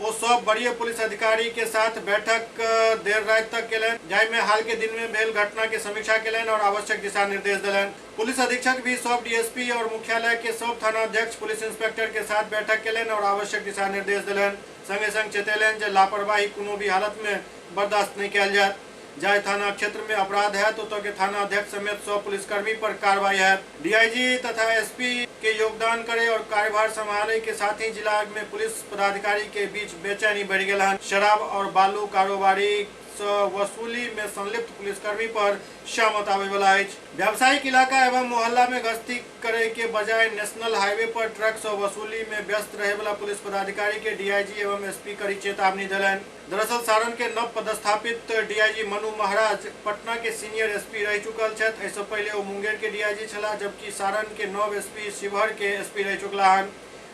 ओ सब वरीय पुलिस अधिकारी के साथ बैठक देर रात तक केलनि, जाहिमे हाल के दिन में भेल घटना के समीक्षा केलनि और आवश्यक दिशा निर्देश देलनि। पुलिस अधीक्षक भी सब डीएसपी और मुख्यालय के सब थानाध्यक्ष, पुलिस इंस्पेक्टर के साथ बैठक केलनि और आवश्यक दिशा निर्देश देलनि। संगे संग चेतेलनि जे लापरवाही कोनो भी हालत में बर्दाश्त नहीं कयल जायत। जाहि थाना क्षेत्र में अपराध है तो के थाना अध्यक्ष समेत 100 पुलिसकर्मी पर कार्रवाई है। डीआईजी तथा एसपी के योगदान करे और कार्यभार संभाले के साथ ही जिला में पुलिस पदाधिकारी के बीच बेचैनी बढ़ गया है। शराब और बालू कारोबारी वसूली में संलिप्त पुलिसकर्मी पर शामत आवे वाला अछि। व्यावसायिक इलाका एवं मोहल्ला में गश्ती करे के बजाय नेशनल हाईवे पर ट्रक से वसूली में व्यस्त रहे वाला पुलिस पदाधिकारी के डीआईजी एवं एसपी कड़ी चेतावनी दिलनि। दरअसल सारण के नव पदस्थापित डीआईजी मनु महाराज पटना के सीनियर एसपी रह चुकल छथि। एहिसँ पहिले ओ मुंगेर के डीआईजी छलाह, जबकि सारण के नव एसपी शिवहर के एसपी रह चुकला हन।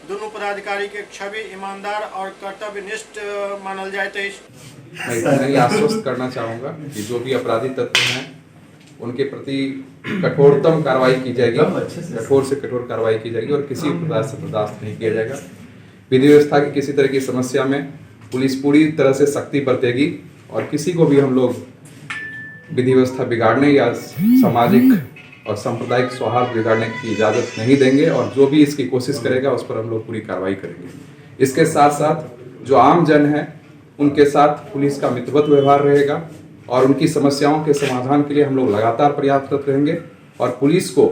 दुनू पदाधिकारी के छवि ईमानदार और कर्तव्यनिष्ठ मानल जाइत अछि। मैं इतना ही आश्वस्त करना चाहूँगा कि जो भी अपराधी तत्व हैं उनके प्रति कठोरतम कार्रवाई की जाएगी, कठोर से कठोर कार्रवाई की जाएगी और किसी प्रकार से बर्दाश्त नहीं किया जाएगा। विधि व्यवस्था की किसी तरह की समस्या में पुलिस पूरी तरह से सख्ती बरतेगी और किसी को भी हम लोग विधि व्यवस्था बिगाड़ने या सामाजिक और सांप्रदायिक सौहार्द बिगाड़ने की इजाज़त नहीं देंगे और जो भी इसकी कोशिश करेगा उस पर हम लोग पूरी कार्रवाई करेंगे। इसके साथ साथ जो आम जन है उनके साथ पुलिस का मितवत व्यवहार रहेगा और उनकी समस्याओं के समाधान के लिए हम लोग लगातार प्रयासरत रहेंगे और पुलिस को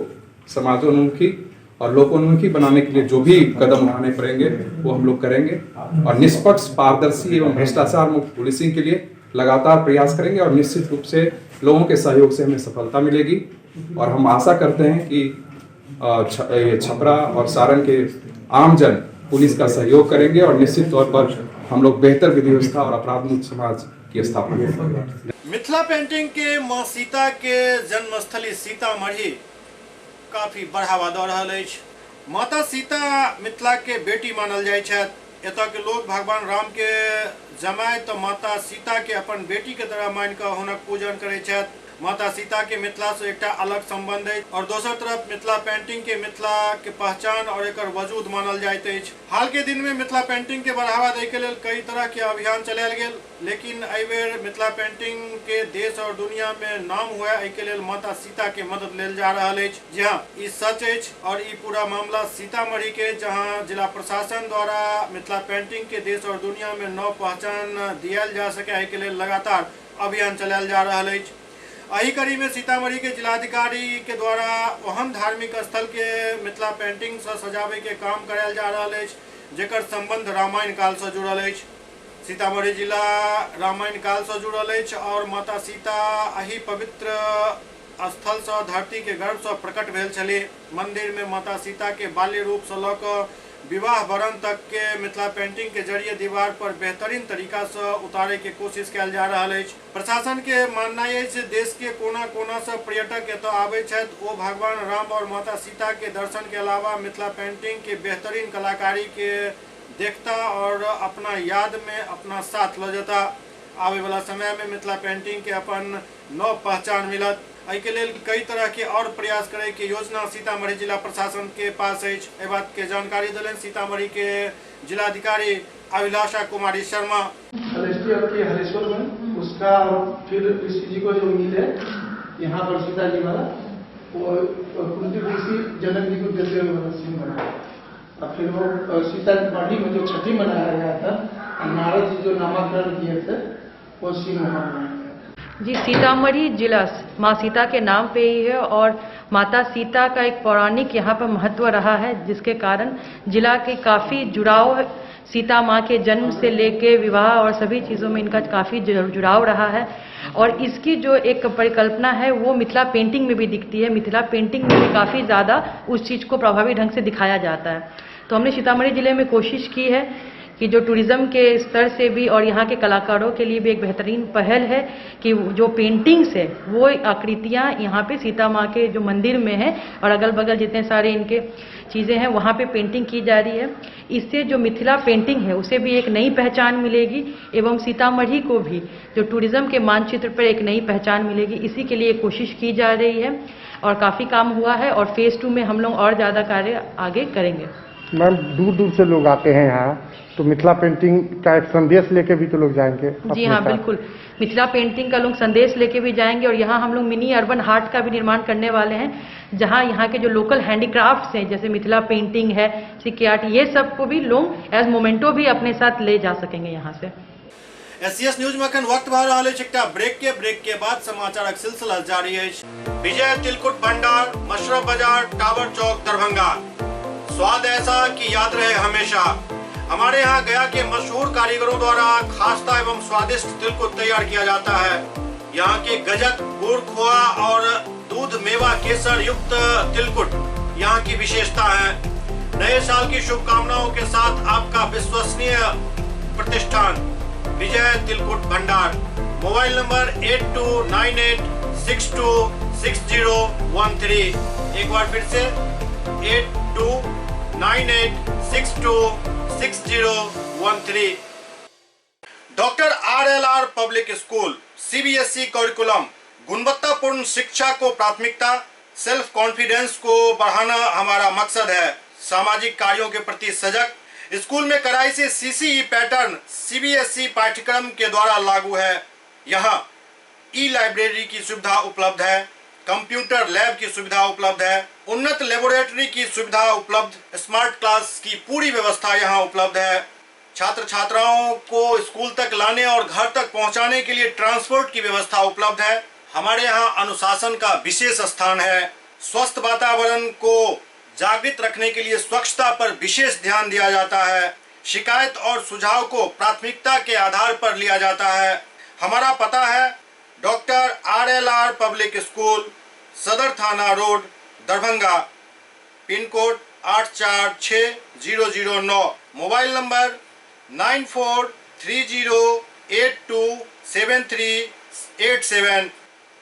समाजोन्मुखी और लोकोन्मुखी बनाने के लिए जो भी कदम उठाने पड़ेंगे वो हम लोग करेंगे और निष्पक्ष, पारदर्शी एवं भ्रष्टाचार मुक्त पुलिसिंग के लिए लगातार प्रयास करेंगे और निश्चित रूप से लोगों के सहयोग से हमें सफलता मिलेगी। और हम आशा करते हैं कि छपरा और सारण के आमजन पुलिस का सहयोग करेंगे और निश्चित तौर पर हम लोग बेहतर विधि व्यवस्था और अपराध मुक्त समाज की स्थापना करेंगे। मिथिला पेंटिंग के मां सीता के जन्मस्थली सीतामढ़ी काफी बढ़ावा दऽ रहल अछि। माता सीता मिथिला के बेटी मानल जाइ छथि। एतऽ के लोग भगवान राम के जमाय तऽ माता सीता के अपन बेटी के तरह मान कऽ हुनक पूजन करै छथि। माता सीता के मिथिला से एकटा अलग संबंध अछि और दोसर तरफ मिथिला पेंटिंग के मिथिला के पहचान और एकर वजूद मानल जाइत अछि। हाल के दिन में मिथिला पेंटिंग के बढ़ावा दै के लेल कई तरह के अभियान चलायल गेल, लेकिन एहि बेर मिथिला पेंटिंग के देश और दुनिया में नाम हुए एहि के लेल माता सीता के मदद लेल जा रहल अछि। जी हाँ, ई सच अछि और ई पूरा मामला सीतामढ़ी के, जहाँ जिला प्रशासन द्वारा मिथिला पेंटिंग के देश और दुनिया में नव पहचान दियाल जा सके एहि के लेल लगातार अभियान चलायल जा रहल अछि। एही कड़ी में सीतामढ़ी के जिलाधिकारी के द्वारा ओहन धार्मिक स्थल के मिथिला पेंटिंग से सजावे के काम करायल जा रहल अछि जेकर संबंध रामायण काल से जुड़ल अछि। सीतामढ़ी जिला रामायण काल से जुड़ल अछि और माता सीता एही पवित्र स्थल से धरती के गर्भ से प्रकट भेल छली। मंदिर में माता सीता के बाल्य रूप से लऽ कऽ विवाह वरण तक के मिथिला पेंटिंग के जरिए दीवार पर बेहतरीन तरीका से उतारे के कोशिश कयल जा रहल अछि। प्रशासन के माननाइ अछि देश के कोना कोना से पर्यटक एतऽ आबै छथि, ओ भगवान राम और माता सीता के दर्शन के अलावा मिथिला पेंटिंग के बेहतरीन कलाकारी के देखता और अपना याद में अपना साथ लऽ जेता। आवे वाला समय में मिथिला पेंटिंग के अपन नव पहचान मिलत। एहि के लेल कई तरह के और प्रयास करे के योजना सीतामढ़ी जिला प्रशासन के पास अछि। एहि बात के जानकारी देलनि सीतामढ़ी के जिलाधिकारी अभिलाषा कुमारी शर्मा। हलेश्वर के हलेश्वर में उसका फिर ऋषि जी को जो मिले यहाँ पर सीता जी वाला, वो कुंती ऋषि जनक जी को देते हुए वाला सीन बना। और फिर वो सीतामढ़ी में जो छठी मनाया गया था, नारद जी जो नामांकन किए थे, वो सीन वहाँ बनाया गया। जी, सीतामढ़ी जिला माँ सीता के नाम पे ही है और माता सीता का एक पौराणिक यहाँ पर महत्व रहा है, जिसके कारण जिला के काफ़ी जुड़ाव सीता माँ के जन्म से लेके विवाह और सभी चीज़ों में इनका काफ़ी जुड़ाव रहा है। और इसकी जो एक परिकल्पना है वो मिथिला पेंटिंग में भी दिखती है। मिथिला पेंटिंग में भी काफ़ी ज़्यादा उस चीज़ को प्रभावी ढंग से दिखाया जाता है। तो हमने सीतामढ़ी ज़िले में कोशिश की है कि जो टूरिज़्म के स्तर से भी और यहाँ के कलाकारों के लिए भी एक बेहतरीन पहल है कि जो पेंटिंग्स है वो आकृतियाँ यहाँ पे सीता माँ के जो मंदिर में है और अगल बगल जितने सारे इनके चीज़ें हैं वहाँ पे पेंटिंग की जा रही है। इससे जो मिथिला पेंटिंग है उसे भी एक नई पहचान मिलेगी एवं सीतामढ़ी को भी जो टूरिज़्म के मानचित्र पर एक नई पहचान मिलेगी। इसी के लिए कोशिश की जा रही है और काफ़ी काम हुआ है और फेज़ 2 में हम लोग और ज़्यादा कार्य आगे करेंगे। मैम, दूर दूर से लोग आते हैं यहाँ, तो मिथिला पेंटिंग का एक संदेश लेके भी तो लोग जाएंगे। जी हाँ, बिल्कुल, मिथिला पेंटिंग का लोग संदेश लेके भी जाएंगे और यहाँ हम लोग मिनी अर्बन हार्ट का भी निर्माण करने वाले हैं, जहाँ यहाँ के जो लोकल हैंडीक्राफ्ट्स हैं जैसे मिथिला पेंटिंग है, सिक्के आर्ट, ये सब को भी लोग एज मोमेंटो भी अपने साथ ले जा सकेंगे यहाँ से। एससीएस न्यूज में अखन वक्त भऽ रहल अछि एकटा ब्रेक के बाद समाचारक सिलसिला जारी अछि। विजय तिलकुट भंडार, मशरफ बाजार, टावर चौक, दरभंगा। स्वाद ऐसा कि याद रहे हमेशा। हमारे यहाँ गया के मशहूर कारीगरों द्वारा खास्ता एवं स्वादिष्ट तिलकुट तैयार किया जाता है। यहाँ के गजक, गुड़, खोआ और दूध मेवा केसर युक्त तिलकुट यहाँ की विशेषता है। नए साल की शुभकामनाओं के साथ आपका विश्वसनीय प्रतिष्ठान विजय तिलकुट भंडार। Mobile number 8298626013। एक बार फिर से 8298626013। Doctor RLR public school, CBSE curriculum, गुणवत्तापूर्ण शिक्षा को प्राथमिकता, सेल्फ कॉन्फिडेंस को बढ़ाना हमारा मकसद है। सामाजिक कार्यों के प्रति सजग, स्कूल में कड़ाई से सीसीई पैटर्न सीबीएसई पाठ्यक्रम के द्वारा लागू है। यहाँ ई लाइब्रेरी की सुविधा उपलब्ध है, कंप्यूटर लैब की सुविधा उपलब्ध है, उन्नत लेबोरेटरी की सुविधा उपलब्ध, स्मार्ट क्लास की पूरी व्यवस्था यहाँ उपलब्ध है। छात्र छात्राओं को स्कूल तक लाने और घर तक पहुँचाने के लिए ट्रांसपोर्ट की व्यवस्था उपलब्ध है। हमारे यहाँ अनुशासन का विशेष स्थान है। स्वस्थ वातावरण को जागृत रखने के लिए स्वच्छता पर विशेष ध्यान दिया जाता है। शिकायत और सुझाव को प्राथमिकता के आधार पर लिया जाता है। हमारा पता है डॉक्टर RLR public school, सदर थाना road, Darbhanga, pin code 846009। Mobile number 9430827387,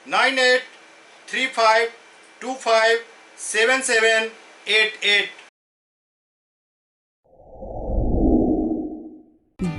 9835257788।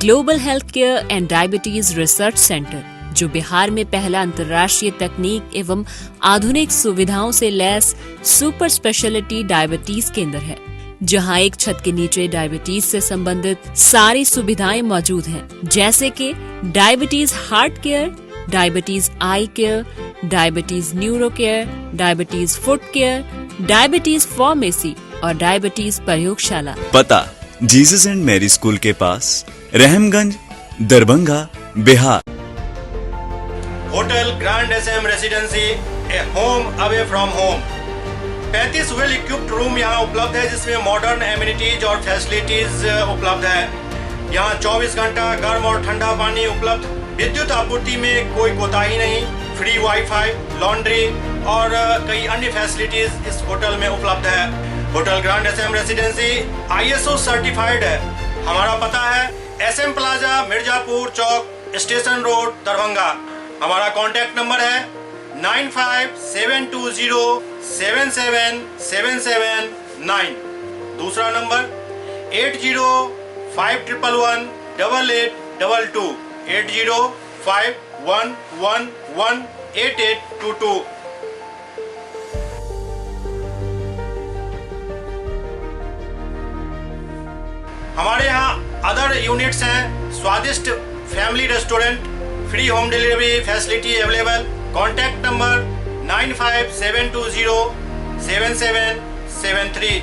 Global health care and diabetes research centre, जो बिहार में पहला अंतर्राष्ट्रीय तकनीक एवं आधुनिक सुविधाओं से लैस सुपर स्पेशलिटी डायबिटीज केंद्र है, जहां एक छत के नीचे डायबिटीज से संबंधित सारी सुविधाएं मौजूद हैं, जैसे कि diabetes heart care, diabetes eye care, diabetes neuro care, diabetes foot care, diabetes pharmacy और डायबिटीज प्रयोगशाला। पता जीसस एंड मैरी स्कूल के पास, Rahamganj, Darbhanga, Bihar. Hotel grand SM residency, a home away from home. 35 well equipped room यहाँ उपलब्ध है, जिसमें modern amenities और facilities उपलब्ध है। यहाँ 24 घंटा गर्म और ठंडा पानी उपलब्ध, विद्युत आपूर्ति में कोई कोताही नहीं, फ्री वाईफाई, लॉन्ड्री और कई अन्य फैसिलिटीज इस होटल में उपलब्ध है। Hotel grand SM residency ISO certified है। हमारा पता है SM plaza, Mirzapur Chowk, station road, Darbhanga. हमारा कॉन्टैक्ट नंबर है 9572077779। दूसरा नंबर 8051118822, 8051118822। हमारे यहाँ अदर यूनिट्स हैं, स्वादिष्ट family restaurant, free home delivery facility available. Contact number 9572077773।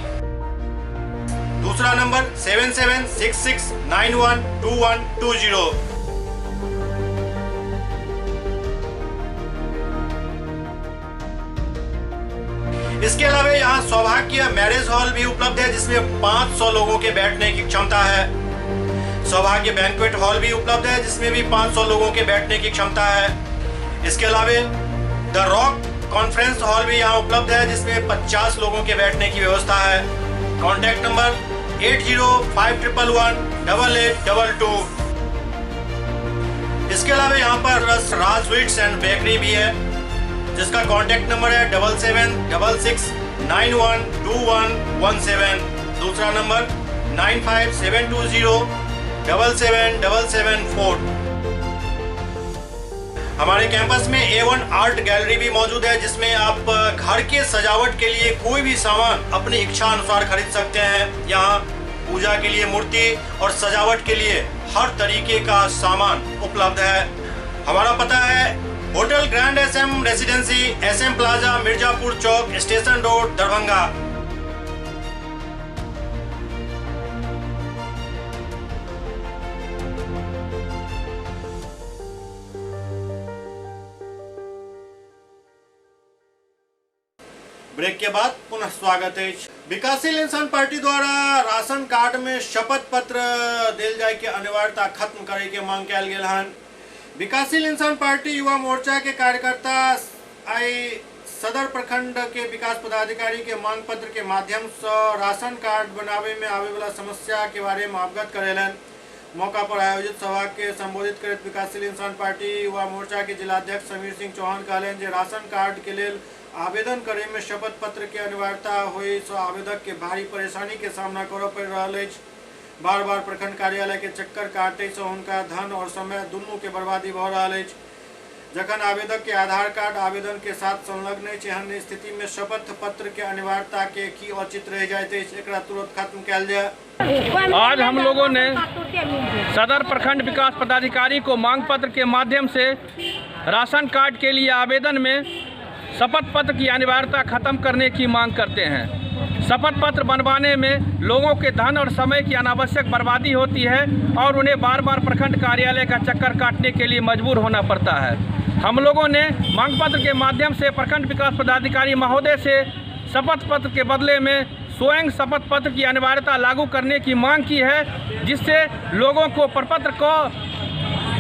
दूसरा नंबर 7766912120। इसके अलावा यहाँ सौभाग्य मैरिज हॉल भी उपलब्ध है, जिसमें 500 लोगों के बैठने की क्षमता है। सौभाग्य बैंक्वेट हॉल भी उपलब्ध है, जिसमें भी 500 लोगों के बैठने की क्षमता है। इसके अलावा the rock conference hall भी यहाँ उपलब्ध है, जिसमें 50 लोगों के बैठने की व्यवस्था है। Contact number 8051118822। इसके अलावा यहाँ पर राज स्वीट्स एंड बेकरी भी है, जिसका कॉन्टैक्ट नंबर है 7766912117। दूसरा नंबर 9572077774। हमारे कैंपस में A1 art gallery भी मौजूद है, जिसमें आप घर के सजावट के लिए कोई भी सामान अपनी इच्छा अनुसार खरीद सकते हैं। यहाँ पूजा के लिए मूर्ति और सजावट के लिए हर तरीके का सामान उपलब्ध है। हमारा पता है hotel grand SM residency, SM plaza, Mirzapur Chowk, station road, Darbhanga. Break के बाद पुनः स्वागत अछि। विकासशील इंसान पार्टी द्वारा राशन कार्ड में शपथ पत्र देल जाय के अनिवार्यता खत्म करे के मांग कयल गेल हन। विकासशील इंसान पार्टी युवा मोर्चा के कार्यकर्ता आई सदर प्रखंड के विकास पदाधिकारी के मांग पत्र के माध्यम से राशन कार्ड बनावे में आवे वाला समस्या के बारे में अवगत करेलन। मौका पर आयोजित सभा के संबोधित करैत विकासशील इंसान पार्टी युवा मोर्चा के जिलाध्यक्ष समीर सिंह चौहान कहलनि जे राशन कार्ड के लेल आवेदन करे में शपथ पत्र के अनिवार्यता होय से आवेदक के भारी परेशानी के सामना करय पड़ि रहल अछि। बार बार प्रखंड कार्यालय के चक्कर काटे से हुनका धन और समय दुनू के बर्बादी भऽ रहल अछि। जखन आवेदक के आधार कार्ड आवेदन के साथ संलग्न अछि, एहन स्थिति में शपथ पत्र के अनिवार्यता के की औचित्य रहि जाइत अछि, एकरा तुरंत खत्म कयल जाय। आज हम लोगों ने सदर प्रखंड विकास पदाधिकारी को मांग पत्र के माध्यम से राशन कार्ड के लिए आवेदन में शपथ पत्र की अनिवार्यता खत्म करने की मांग करते हैं। शपथ पत्र बनवाने में लोगों के धन और समय की अनावश्यक बर्बादी होती है और उन्हें बार बार प्रखंड कार्यालय का चक्कर काटने के लिए मजबूर होना पड़ता है। हम लोगों ने मांग पत्र के माध्यम से प्रखंड विकास पदाधिकारी महोदय से शपथ पत्र के बदले में स्वयं शपथ पत्र की अनिवार्यता लागू करने की मांग की है, जिससे लोगों को प्रपत्र को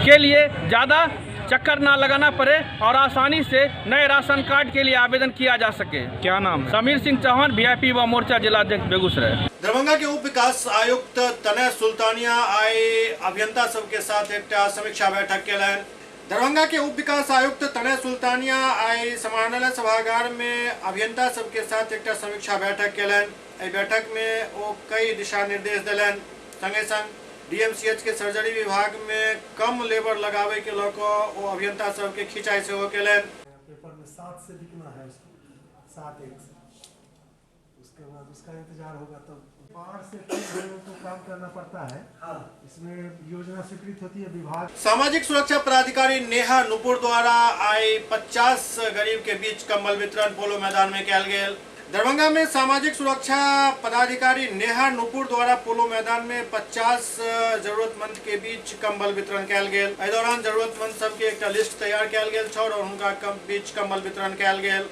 के लिए ज़्यादा चक्कर ना लगाना पड़े और आसानी से नए राशन कार्ड के लिए आवेदन किया जा सके। क्या नाम है? समीर सिंह चौहान, वीआईपी युवा मोर्चा जिलाध्यक्ष बेगूसराय। दरभंगा के उप विकास आयुक्त तनय सुल्तानिया आई अभियंता सबके साथ एकटा समीक्षा बैठक केलनि। दरभंगा के उप विकास आयुक्त तनय सुल्तानिया आई समाहरणालय सभागार में अभियंता सबके साथ एकटा समीक्षा बैठक केलनि। एहि बैठक में ओ कई दिशा निर्देश देलनि। संगे संग डीएमसीएच के सर्जरी विभाग में कम लेबर लगावे के लऽ कऽ ओ अभियंता सबके खिंचाई सेहो केलनि। पेपर में 7 से लिखना है उसको, 7-1 से, उसके बाद उसका इंतजार होगा। तब बाढ़ से फिर हम लोग को काम करना पड़ता है। हाँ। इसमें योजना स्वीकृत होती है विभाग। सामाजिक सुरक्षा पदाधिकारी नेहा नुपुर द्वारा आई 50 गरीब के बीच कंबल वितरण पोलो मैदान में कयल गेल। दरभंगा में सामाजिक सुरक्षा पदाधिकारी नेहा नुपुर द्वारा पोलो मैदान में 50 जरूरतमंद के बीच कंबल वितरण कयल गेल। एहि दौरान जरूरतमंद सबके एकटा लिस्ट तैयार कयल गेल छल और हुनका बीच कंबल वितरण कयल गेल।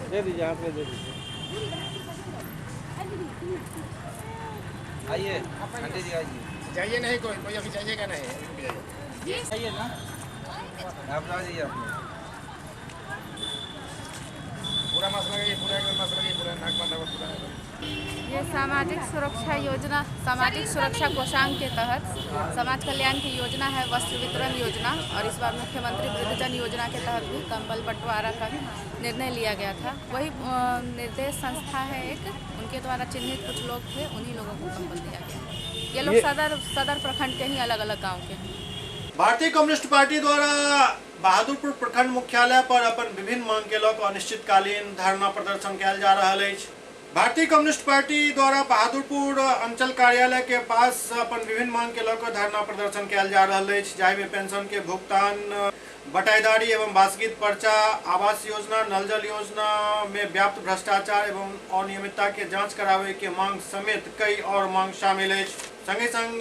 दे दीजिए, हाथ में दे दीजिए। आइए आंटी जी, आइए। जाइए नहीं, कोई कोई अभी जाइएगा नहीं, जाइए ना आप, जाइए। आप पूरा मास्क लगाइए, पूरा मास्क लगाइए, पूरा नाक बंद पूरा। ये सामाजिक सुरक्षा योजना, सामाजिक सुरक्षा कोषांग के तहत समाज कल्याण की योजना है वस्त्र वितरण योजना, और इस बार मुख्यमंत्री वृद्धजन योजना के तहत भी कंबल बंटवारा का निर्णय लिया गया था। वही निर्देश संस्था है एक, उनके द्वारा चिन्हित कुछ लोग थे, उन्हीं लोगों को कंबल दिया गया। ये लोग सदर प्रखंड के ही अलग अलग गाँव के हैं। भारतीय कम्युनिस्ट पार्टी द्वारा बहादुरपुर प्रखंड मुख्यालय पर अपन विभिन्न मांग के लऽ कऽ अनिश्चितकालीन धरना प्रदर्शन कयल जा रहल अछि। भारतीय कम्युनिस्ट पार्टी द्वारा बहादुरपुर अंचल कार्यालय के पास अपन विभिन्न मांग के लऽ कऽ धरना प्रदर्शन कयल जा रहल अछि, जाहिमे पेंशन के भुगतान, बटाईदारी एवं वासगीत पर्चा, आवास योजना, नल जल योजना में व्याप्त भ्रष्टाचार एवं अनियमितता के जांच करावे के मांग समेत कई और मांग शामिल अछि। संगे संग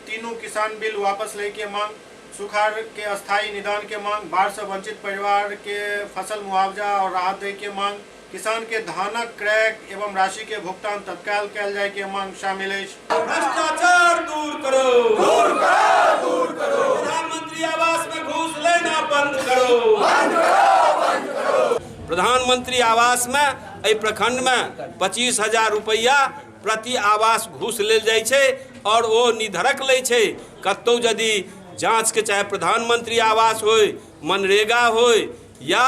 तीनों किसान बिल वापस ले के मांग, सुखाड़ के अस्थायी निदान के मांग, बाढ़ से वंचित परिवार के फसल मुआवजा और राहत दे के मांग, किसान के धानक क्रय एवं राशि के भुगतान तत्काल कयल जाय के मांग शामिल अछि। भ्रष्टाचार दूर करो, दूर करो, दूर करो। प्रधानमंत्री आवास में घूस लेना बंद करो, बंद करो, बंद करो। प्रधानमंत्री आवास में एहि प्रखंड में 25,000 रुपया प्रति आवास घूस लेल जाइ छै और ओ निधरक लै छै। कतौ यदि जांच के, चाहे प्रधानमंत्री आवास होय, मनरेगा होय या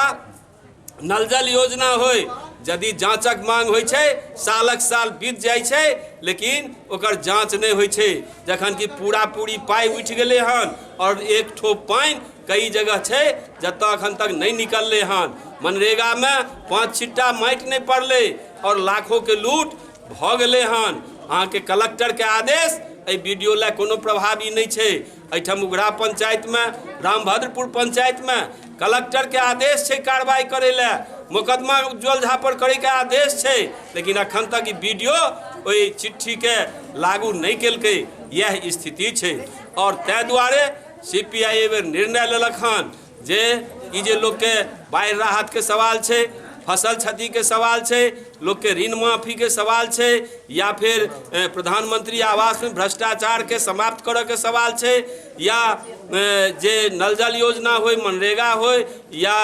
नल जल योजना होय, यदि जांचक मांग होइ छै सालक साल बीत जाइ छै, लेकिन ओकर जांच नहि होइ छै। जखन कि पूरा पूरी पाइ उठि गेलै हन और एक ठोप पानि कई जगह छै जतऽ अखन तक नहि निकललै हन। मनरेगामे 5 छिट्टा माटि नहि पड़लै और लाखों के लूट भऽ गेलै हन। अहाँके कलेक्टरके आदेश एहि वीडियो लए कोनो प्रभावी नहि छै। एहिठाम उघरा पंचायतमे, रामभद्रपुर पंचायतमे कलेक्टरके आदेश छै कार्रवाई करै लए, मोकदमा उज्ज्वल झा पर करैके आदेश छै, लेकिन अखन तक ई वीडियो ओहि चिट्ठीके लागू नहि केलकै। यह स्थिति छै और ताहि दुआरे सीपीआई एहि बेर निर्णय लेलक हन जे ई जे लोकके बाढ़ि राहतके सवाल छै, फसल क्षतिके सवाल छै, लोकके ऋण माफीके सवाल छै, या फिर प्रधानमंत्री आवासमे भ्रष्टाचारके समाप्त करऽके सवाल छै, या जे नल जल योजना होय, मनरेगा होय या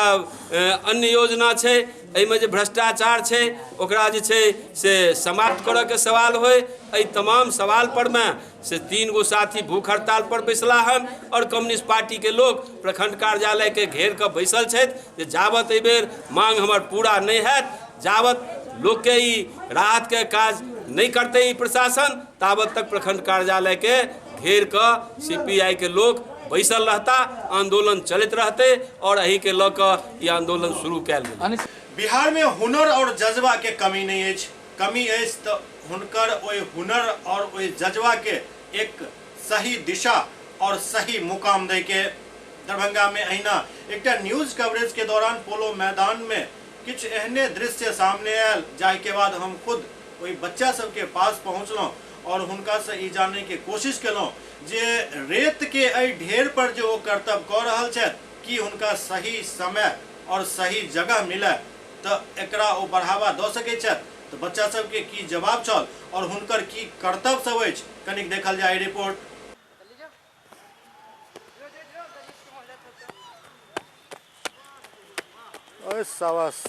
अन्य योजना छै, एहिमे जे भ्रष्टाचार छै ओकरा जे छै से समाप्त करऽके सवाल होय। एहि तमाम सवाल परमे से 3 गो साथी भूख हड़ताल पर बैसला हन और कम्युनिस्ट पार्टी के लोग प्रखंड कार्यालय के घेर कऽ बैसल छथि जे जाबत एहिबेर मांग हमर पूरा नहि हैत, जाबत लोकके ई राहतके काज नहि करतै ई प्रशासन, ताबत तक प्रखंड कार्यालय के घेर कऽ सीपीआई के लोग बैसल रहता, आंदोलन चलैत रहतै और एहिके लऽ कऽ ई आंदोलन शुरू कयल गेल। बिहार में हुनर और जज्बा के कमी नहीं अछि, कमी अछि तऽ हुनकर ओहि हुनर और ओहि जज्बा के एक सही दिशा और सही मुकाम दै के। दरभंगा में अहिना एकटा न्यूज कवरेज के दौरान पोलो मैदान में किछु एहने दृश्य सामने आयल, जाहिके बाद हम खुद ओहि बच्चा सबके पास पहुँचलहुँ और हुनका से ई जाने के कोशिश केलहुँ जे रेत के एहि ढेर पर जो ओ करतब कऽ रहल छथि कि हुनका सही समय और सही जगह मिले तऽ एकरा ओ बढ़ावा दऽ सकै छथि। तो बच्चा सबके की जवाब छल और हुनकर की कर्तव्य सब अछि, कनिक देखल जाय रिपोर्ट। ओए शाबाश।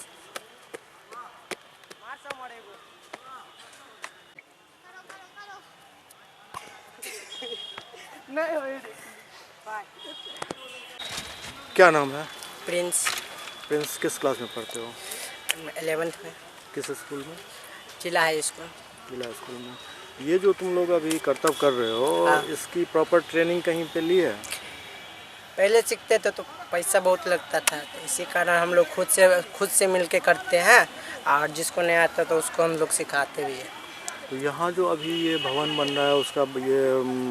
क्या नाम है? प्रिंस। प्रिंस, किस क्लास में पढ़ते हो? 11th में। किस स्कूल में? जिला हाई स्कूल। जिला स्कूल में। ये जो तुम लोग अभी कर्तव्य कर रहे हो, हाँ, इसकी प्रॉपर ट्रेनिंग कहीं पे ली है? पहले सीखते थे तो पैसा बहुत लगता था, तो इसी कारण हम लोग खुद से मिल के करते हैं और जिसको नहीं आता तो उसको हम लोग सिखाते भी हैं। तो यहाँ जो अभी ये भवन बन रहा है उसका ये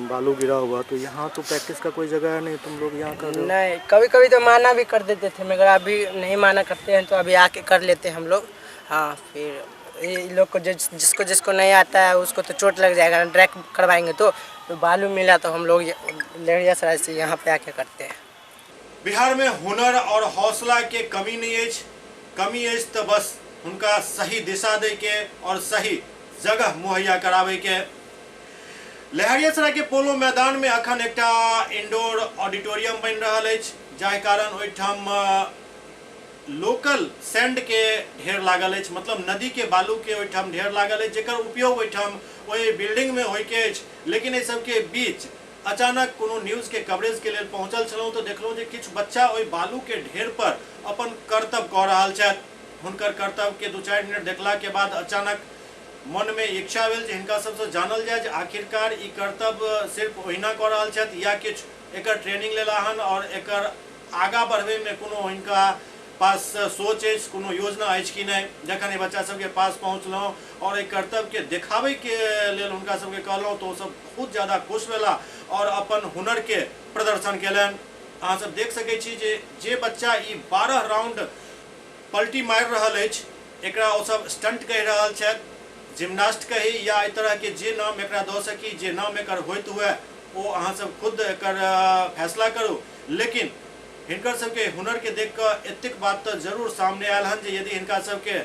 बालू गिरा हुआ, तो यहाँ तो प्रैक्टिस का कोई जगह है नहीं, तुम लोग यहाँ कर रहे हो? नहीं, कभी कभी तो माना भी कर देते थे, मगर अभी नहीं माना करते हैं तो अभी आके कर लेते हैं हम लोग। हाँ, फिर ये लोग को जिसको जिसको नहीं आता है उसको तो चोट लग जाएगा ना, ट्रैक करवाएंगे तो बालू मिला तो हम लोग लहरियासराय से यहाँ पे आके करते हैं। बिहार में हुनर और हौसला के कमी नहीं अछि, कमी अछि तो बस उनका सही दिशा दे के और सही जगह मुहैया करावे के। लहरियासराय के पोलो मैदान में अखन एकटा इंडोर ऑडिटोरियम बनि रहल अछि, जाहि कारण ओहिठाम लोकल सैंड के ढेर लागल अछि, मतलब नदी के बालू के ओहिठाम ढेर लागल अछि, जेकर उपयोग ओहिठाम ओहि बिल्डिंग में होइके अछि। लेकिन एहि सबके बीच अचानक कोनो न्यूज के कवरेज के लेल पहुंचल छलहुँ तो देखलहुँ जे किछु बच्चा ओहि बालू के ढेर पर अपन कर्तव्य कऽ रहल छथि। हुनकर कर्तव्य के 2-4 मिनट देखला के बाद अचानक मन में इच्छा भेल जे हिनका सबसँ जानल जाय जे आखिरकार ई कर्तव्य सिर्फ ओहिना कऽ रहल छथि या किछु एकर ट्रेनिंग लेला हन और एकर आगाँ बढ़बे में कोनो हिनका पास सोच अछि, कोनो योजना अछि कि नहि। जखन एहि बच्चा सबके पास पहुँचलहुँ और एहि कर्तव्यके देखाबैके लेल हुनका सबके कहलहुँ तो ओसब बहुत ज़्यादा खुश भेला और अपन हुनरके प्रदर्शन केलनि। अहाँ सब देख सकै छी जे बच्चा ई 12 राउंड पलटी मारि रहल अछि, एकरा ओसब स्टंट कहि रहल छथि, जिम्नास्ट कही या एहि तरहके जे नाम एकरा दऽ सकी, जे नाम एकर होइत हुए ओ अहाँ सब खुद एकर फैसला करू। लेकिन हिनकर सबके हुनर के देख कऽ एतेक बात तऽ जरूर सामने आयल हन जे यदि हिनका सबके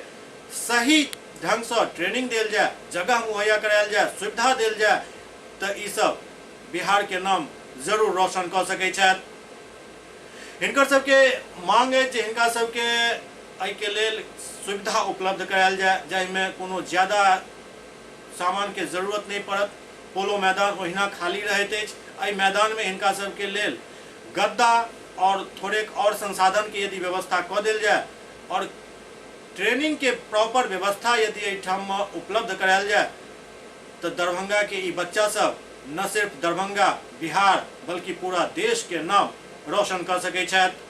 सही ढंगसँ ट्रेनिंग देल जाय, जगह मुहैया करायल जाय, सुविधा देल जाय तऽ ई सब बिहार के नाम जरूर रोशन कऽ सकै छथि। हिनकर सबके मांग अछि जे हिनका सबके एहिके लेल सुविधा उपलब्ध करायल जाय, जाहिमे कोनो ज्यादा सामान के जरूरत नहीं पड़त। पोलो मैदान ओहिना खाली रहैत अछि, एहि मैदान में हिनका सबके लेल गद्दा और थोड़ेक और संसाधन के यदि व्यवस्था कऽ देल जाय और ट्रेनिंग के प्रॉपर व्यवस्था यदि एहिठाम उपलब्ध करायल जाय तो दरभंगा के ई बच्चा सब न सिर्फ दरभंगा, बिहार बल्कि पूरा देश के नाम रोशन कर सकै छथि।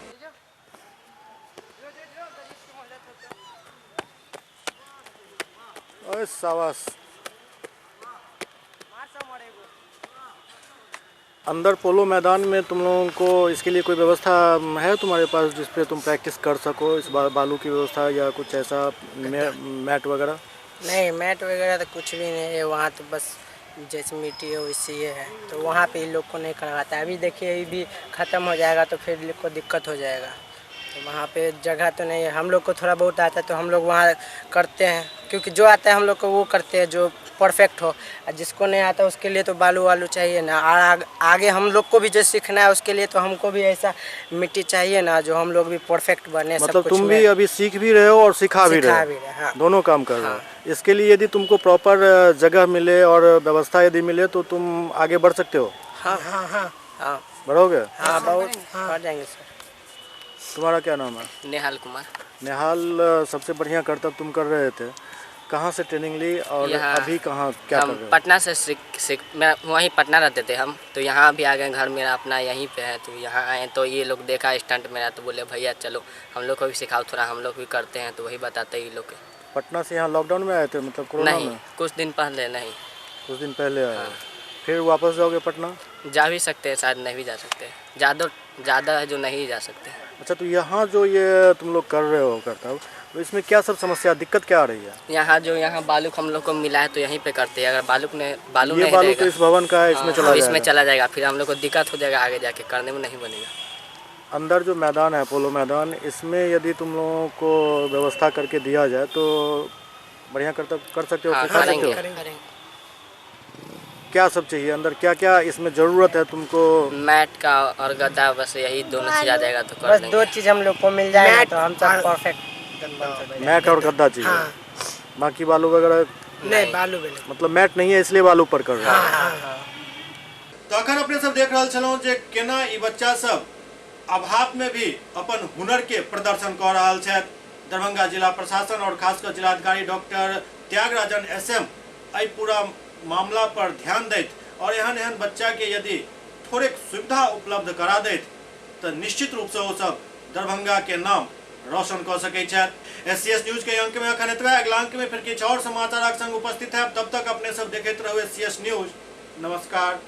ओए शाबाश। अंदर पोलो मैदान में तुम लोगों को इसके लिए कोई व्यवस्था है तुम्हारे पास जिस पे तुम प्रैक्टिस कर सको, इस बालू की व्यवस्था या कुछ ऐसा मैट वगैरह? नहीं, मैट वगैरह तो कुछ भी नहीं है वहाँ, तो बस जैसे मिट्टी है वैसे ये है, तो वहाँ पे इन लोग को नहीं करवाता है। अभी देखिए ये भी ख़त्म हो जाएगा तो फिर लोग को दिक्कत हो जाएगा, तो वहाँ पे जगह तो नहीं है। हम लोग को थोड़ा बहुत आता है तो हम लोग वहाँ करते हैं, क्योंकि जो आता है हम लोग को वो करते हैं जो परफेक्ट हो, और जिसको नहीं आता उसके लिए तो बालू वालू चाहिए ना। और आगे हम लोग को भी जो सीखना है उसके लिए तो हमको भी ऐसा मिट्टी चाहिए ना जो हम लोग भी परफेक्ट बने। मतलब सब कुछ तुम में। भी अभी सीख भी रहे हो और सिखा भी सिखा रहे भी रहे, हाँ। हो, दोनों काम कर रहे हो। इसके लिए यदि तुमको प्रॉपर जगह मिले और व्यवस्था यदि मिले तो तुम आगे बढ़ सकते हो। हाँ हाँ हाँ हाँ, बढ़ोगे? हाँ बहुत बढ़ जाएंगे सर। तुम्हारा क्या नाम है? नेहाल कुमार। नेहाल, सबसे बढ़िया करतब तुम कर रहे थे, कहाँ से ट्रेनिंग ली और अभी कहाँ क्या कर हम रहे हो? पटना से सीख मेरा वहीं पटना रहते थे हम, तो यहाँ भी आ गए, घर मेरा अपना यहीं पे है, तो यहाँ आए तो ये लोग देखा स्टंट मेरा, तो बोले भैया चलो हम लोग को भी सिखाओ थोड़ा, हम लोग भी करते हैं, तो वही बताते ये लोग। पटना से यहाँ लॉकडाउन में आए थे, मतलब कोरोना नहीं, में? कुछ दिन पहले। नहीं, कुछ दिन पहले आए। फिर वापस जाओगे पटना? जा भी सकते हैं शायद, नहीं भी जा सकते, ज़्यादा ज़्यादा है जो नहीं जा सकते। अच्छा, तो यहाँ जो ये तुम लोग कर रहे हो करतब, तो इसमें क्या सब समस्या, दिक्कत क्या आ रही है? यहाँ जो यहाँ बालू हम लोग को मिला है तो यहीं पे करते हैं, अगर बालू ने बालू ये नहीं बालू रहेगा तो इस भवन का है, इसमें हाँ, चला इसमें जाएगा। चला जाएगा, फिर हम लोग को दिक्कत हो जाएगा, आगे जाके करने में नहीं बनेगा। अंदर जो मैदान है, पोलो मैदान, इसमें यदि तुम लोगों को व्यवस्था करके दिया जाए तो बढ़िया करतब कर सकते हो, हाँ, सिखा सकते हो? करेंगे। क्या सब चाहिए अंदर, क्या क्या इसमें जरूरत है तुमको? मैट का और गद्दा, बस यही दोनों चीज आ जाएगा तो कर बस लेंगे। दो चीज़ हम लोग को मिल जाएगा तो हम सब परफेक्ट। मैट और गद्दा चाहिए। हाँ। बाकी बालू वगैरह नहीं, बालू भी नहीं, मतलब मैट नहीं है इसलिए बालू पर कर रहे हैं। तो अखन अपने सब देख रहल छलहुँ जे केना ई बच्चा सब अभाव में भी अपन हुनर के प्रदर्शन कऽ रहल छथि। दरभंगा जिला प्रशासन और खासकर जिलाधिकारी डॉक्टर त्यागराजन एसएम एहि पूरा मामला पर ध्यान दैत और एहन एहन बच्चा के यदि थोड़ेक सुविधा उपलब्ध करा दैत तो निश्चित रूप से ओ सब दरभंगा के नाम रोशन कऽ सकैत छथि। एससीएस न्यूज के अंक में अखन एतबे, अगला अंक में फिर किछु और समाचारक संग उपस्थित है। तब तक अपने सब देखैत रहू एससीएस न्यूज। नमस्कार।